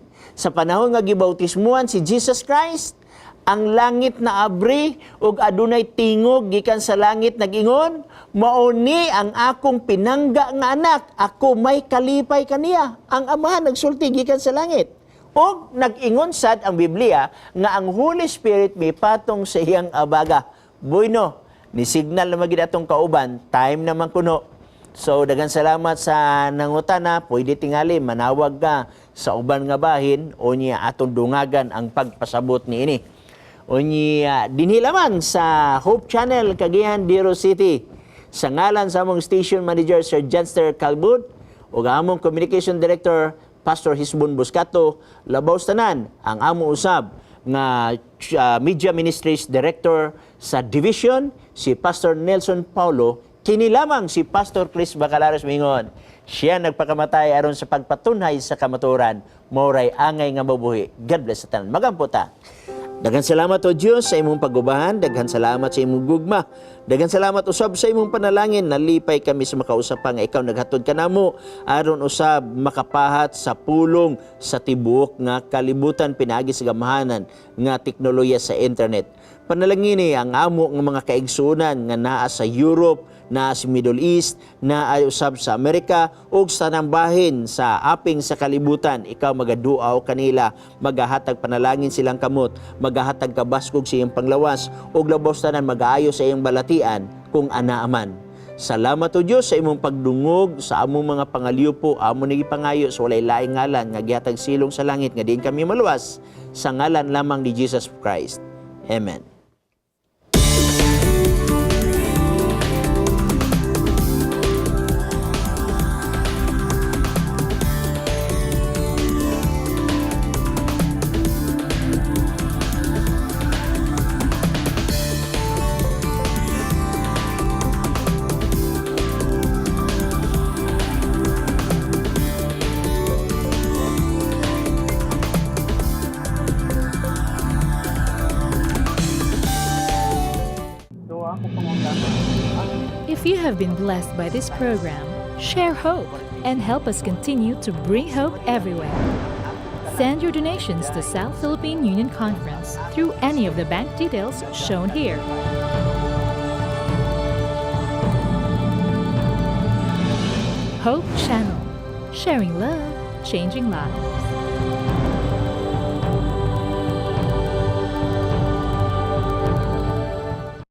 17. Sa panahon nga gibautismuhan si Jesus Christ, ang langit na abri ug adunay tingog gikan sa langit nag-ingon, "Mao ni ang akong pinangga nga anak, ako may kalipay kaniya." Ang Amahan nagsulti gikan sa langit. Ug nag-ingon sad ang Biblia nga ang Holy Spirit mipatong sa iyang abaga. Bueno, ni signal na magid atong kauban, time naman kuno. So daghan salamat sa nangutana, pwede tingali manawag ka sa uban nga bahin o niya atong dungagan ang pagpasabot niini. O niya dinhi lamang sa Hope Channel, Cagayan de Oro City. Sa ngalan sa among station manager Sir Janster Calbud ug among communication director Pastor Hisbon Buscato, labaw sa tanan ang among usab nga Media Ministries Director sa division si Pastor Nelson Paulo, kini lamang si Pastor Chris Bacalares mingon, siya nagpakamatay aron sa pagpatunhay sa kamatuoran, maoray angay nga mabuhi. God bless sa tanan. Magampo ta. Daghan salamat, O Dios, sa imong pagubahan, daghan salamat sa imong gugma. Daghan salamat usab sa imong panalangin. Nalipay kami sa makausap pa nga ikaw naghatod kanamo aron usab makapahat sa pulong sa tibuok nga kalibutan pinaagi sa gamahanan nga teknolohiya sa internet. Panalangini ang amo nga mga kaigsuonan nga naa sa Europe, naa sa Middle East, naa usab sa Amerika ug sa tanang bahin sa aping sa kalibutan. Ikaw magaduaw kanila, magahatag panalangin silang kamot, magahatag kabaskog sa iyong panglawas ug labaw sa tanan magaayo sa iyong balatian kung anaa man. Salamat, O Dios, sa imong pagdungog sa among mga pangalyupo, amo ni gipangayo sa walay laing ngalan nga gihatag silong sa langit nga diin kami maluwas, sa ngalan lamang ni Jesus Christ. Amen. So ako pangutana, If you have been blessed by this program, share hope and help us continue to bring hope everywhere. Send your donations to South Philippine Union Conference through any of the bank details shown here. Hope Channel, sharing love, changing lives.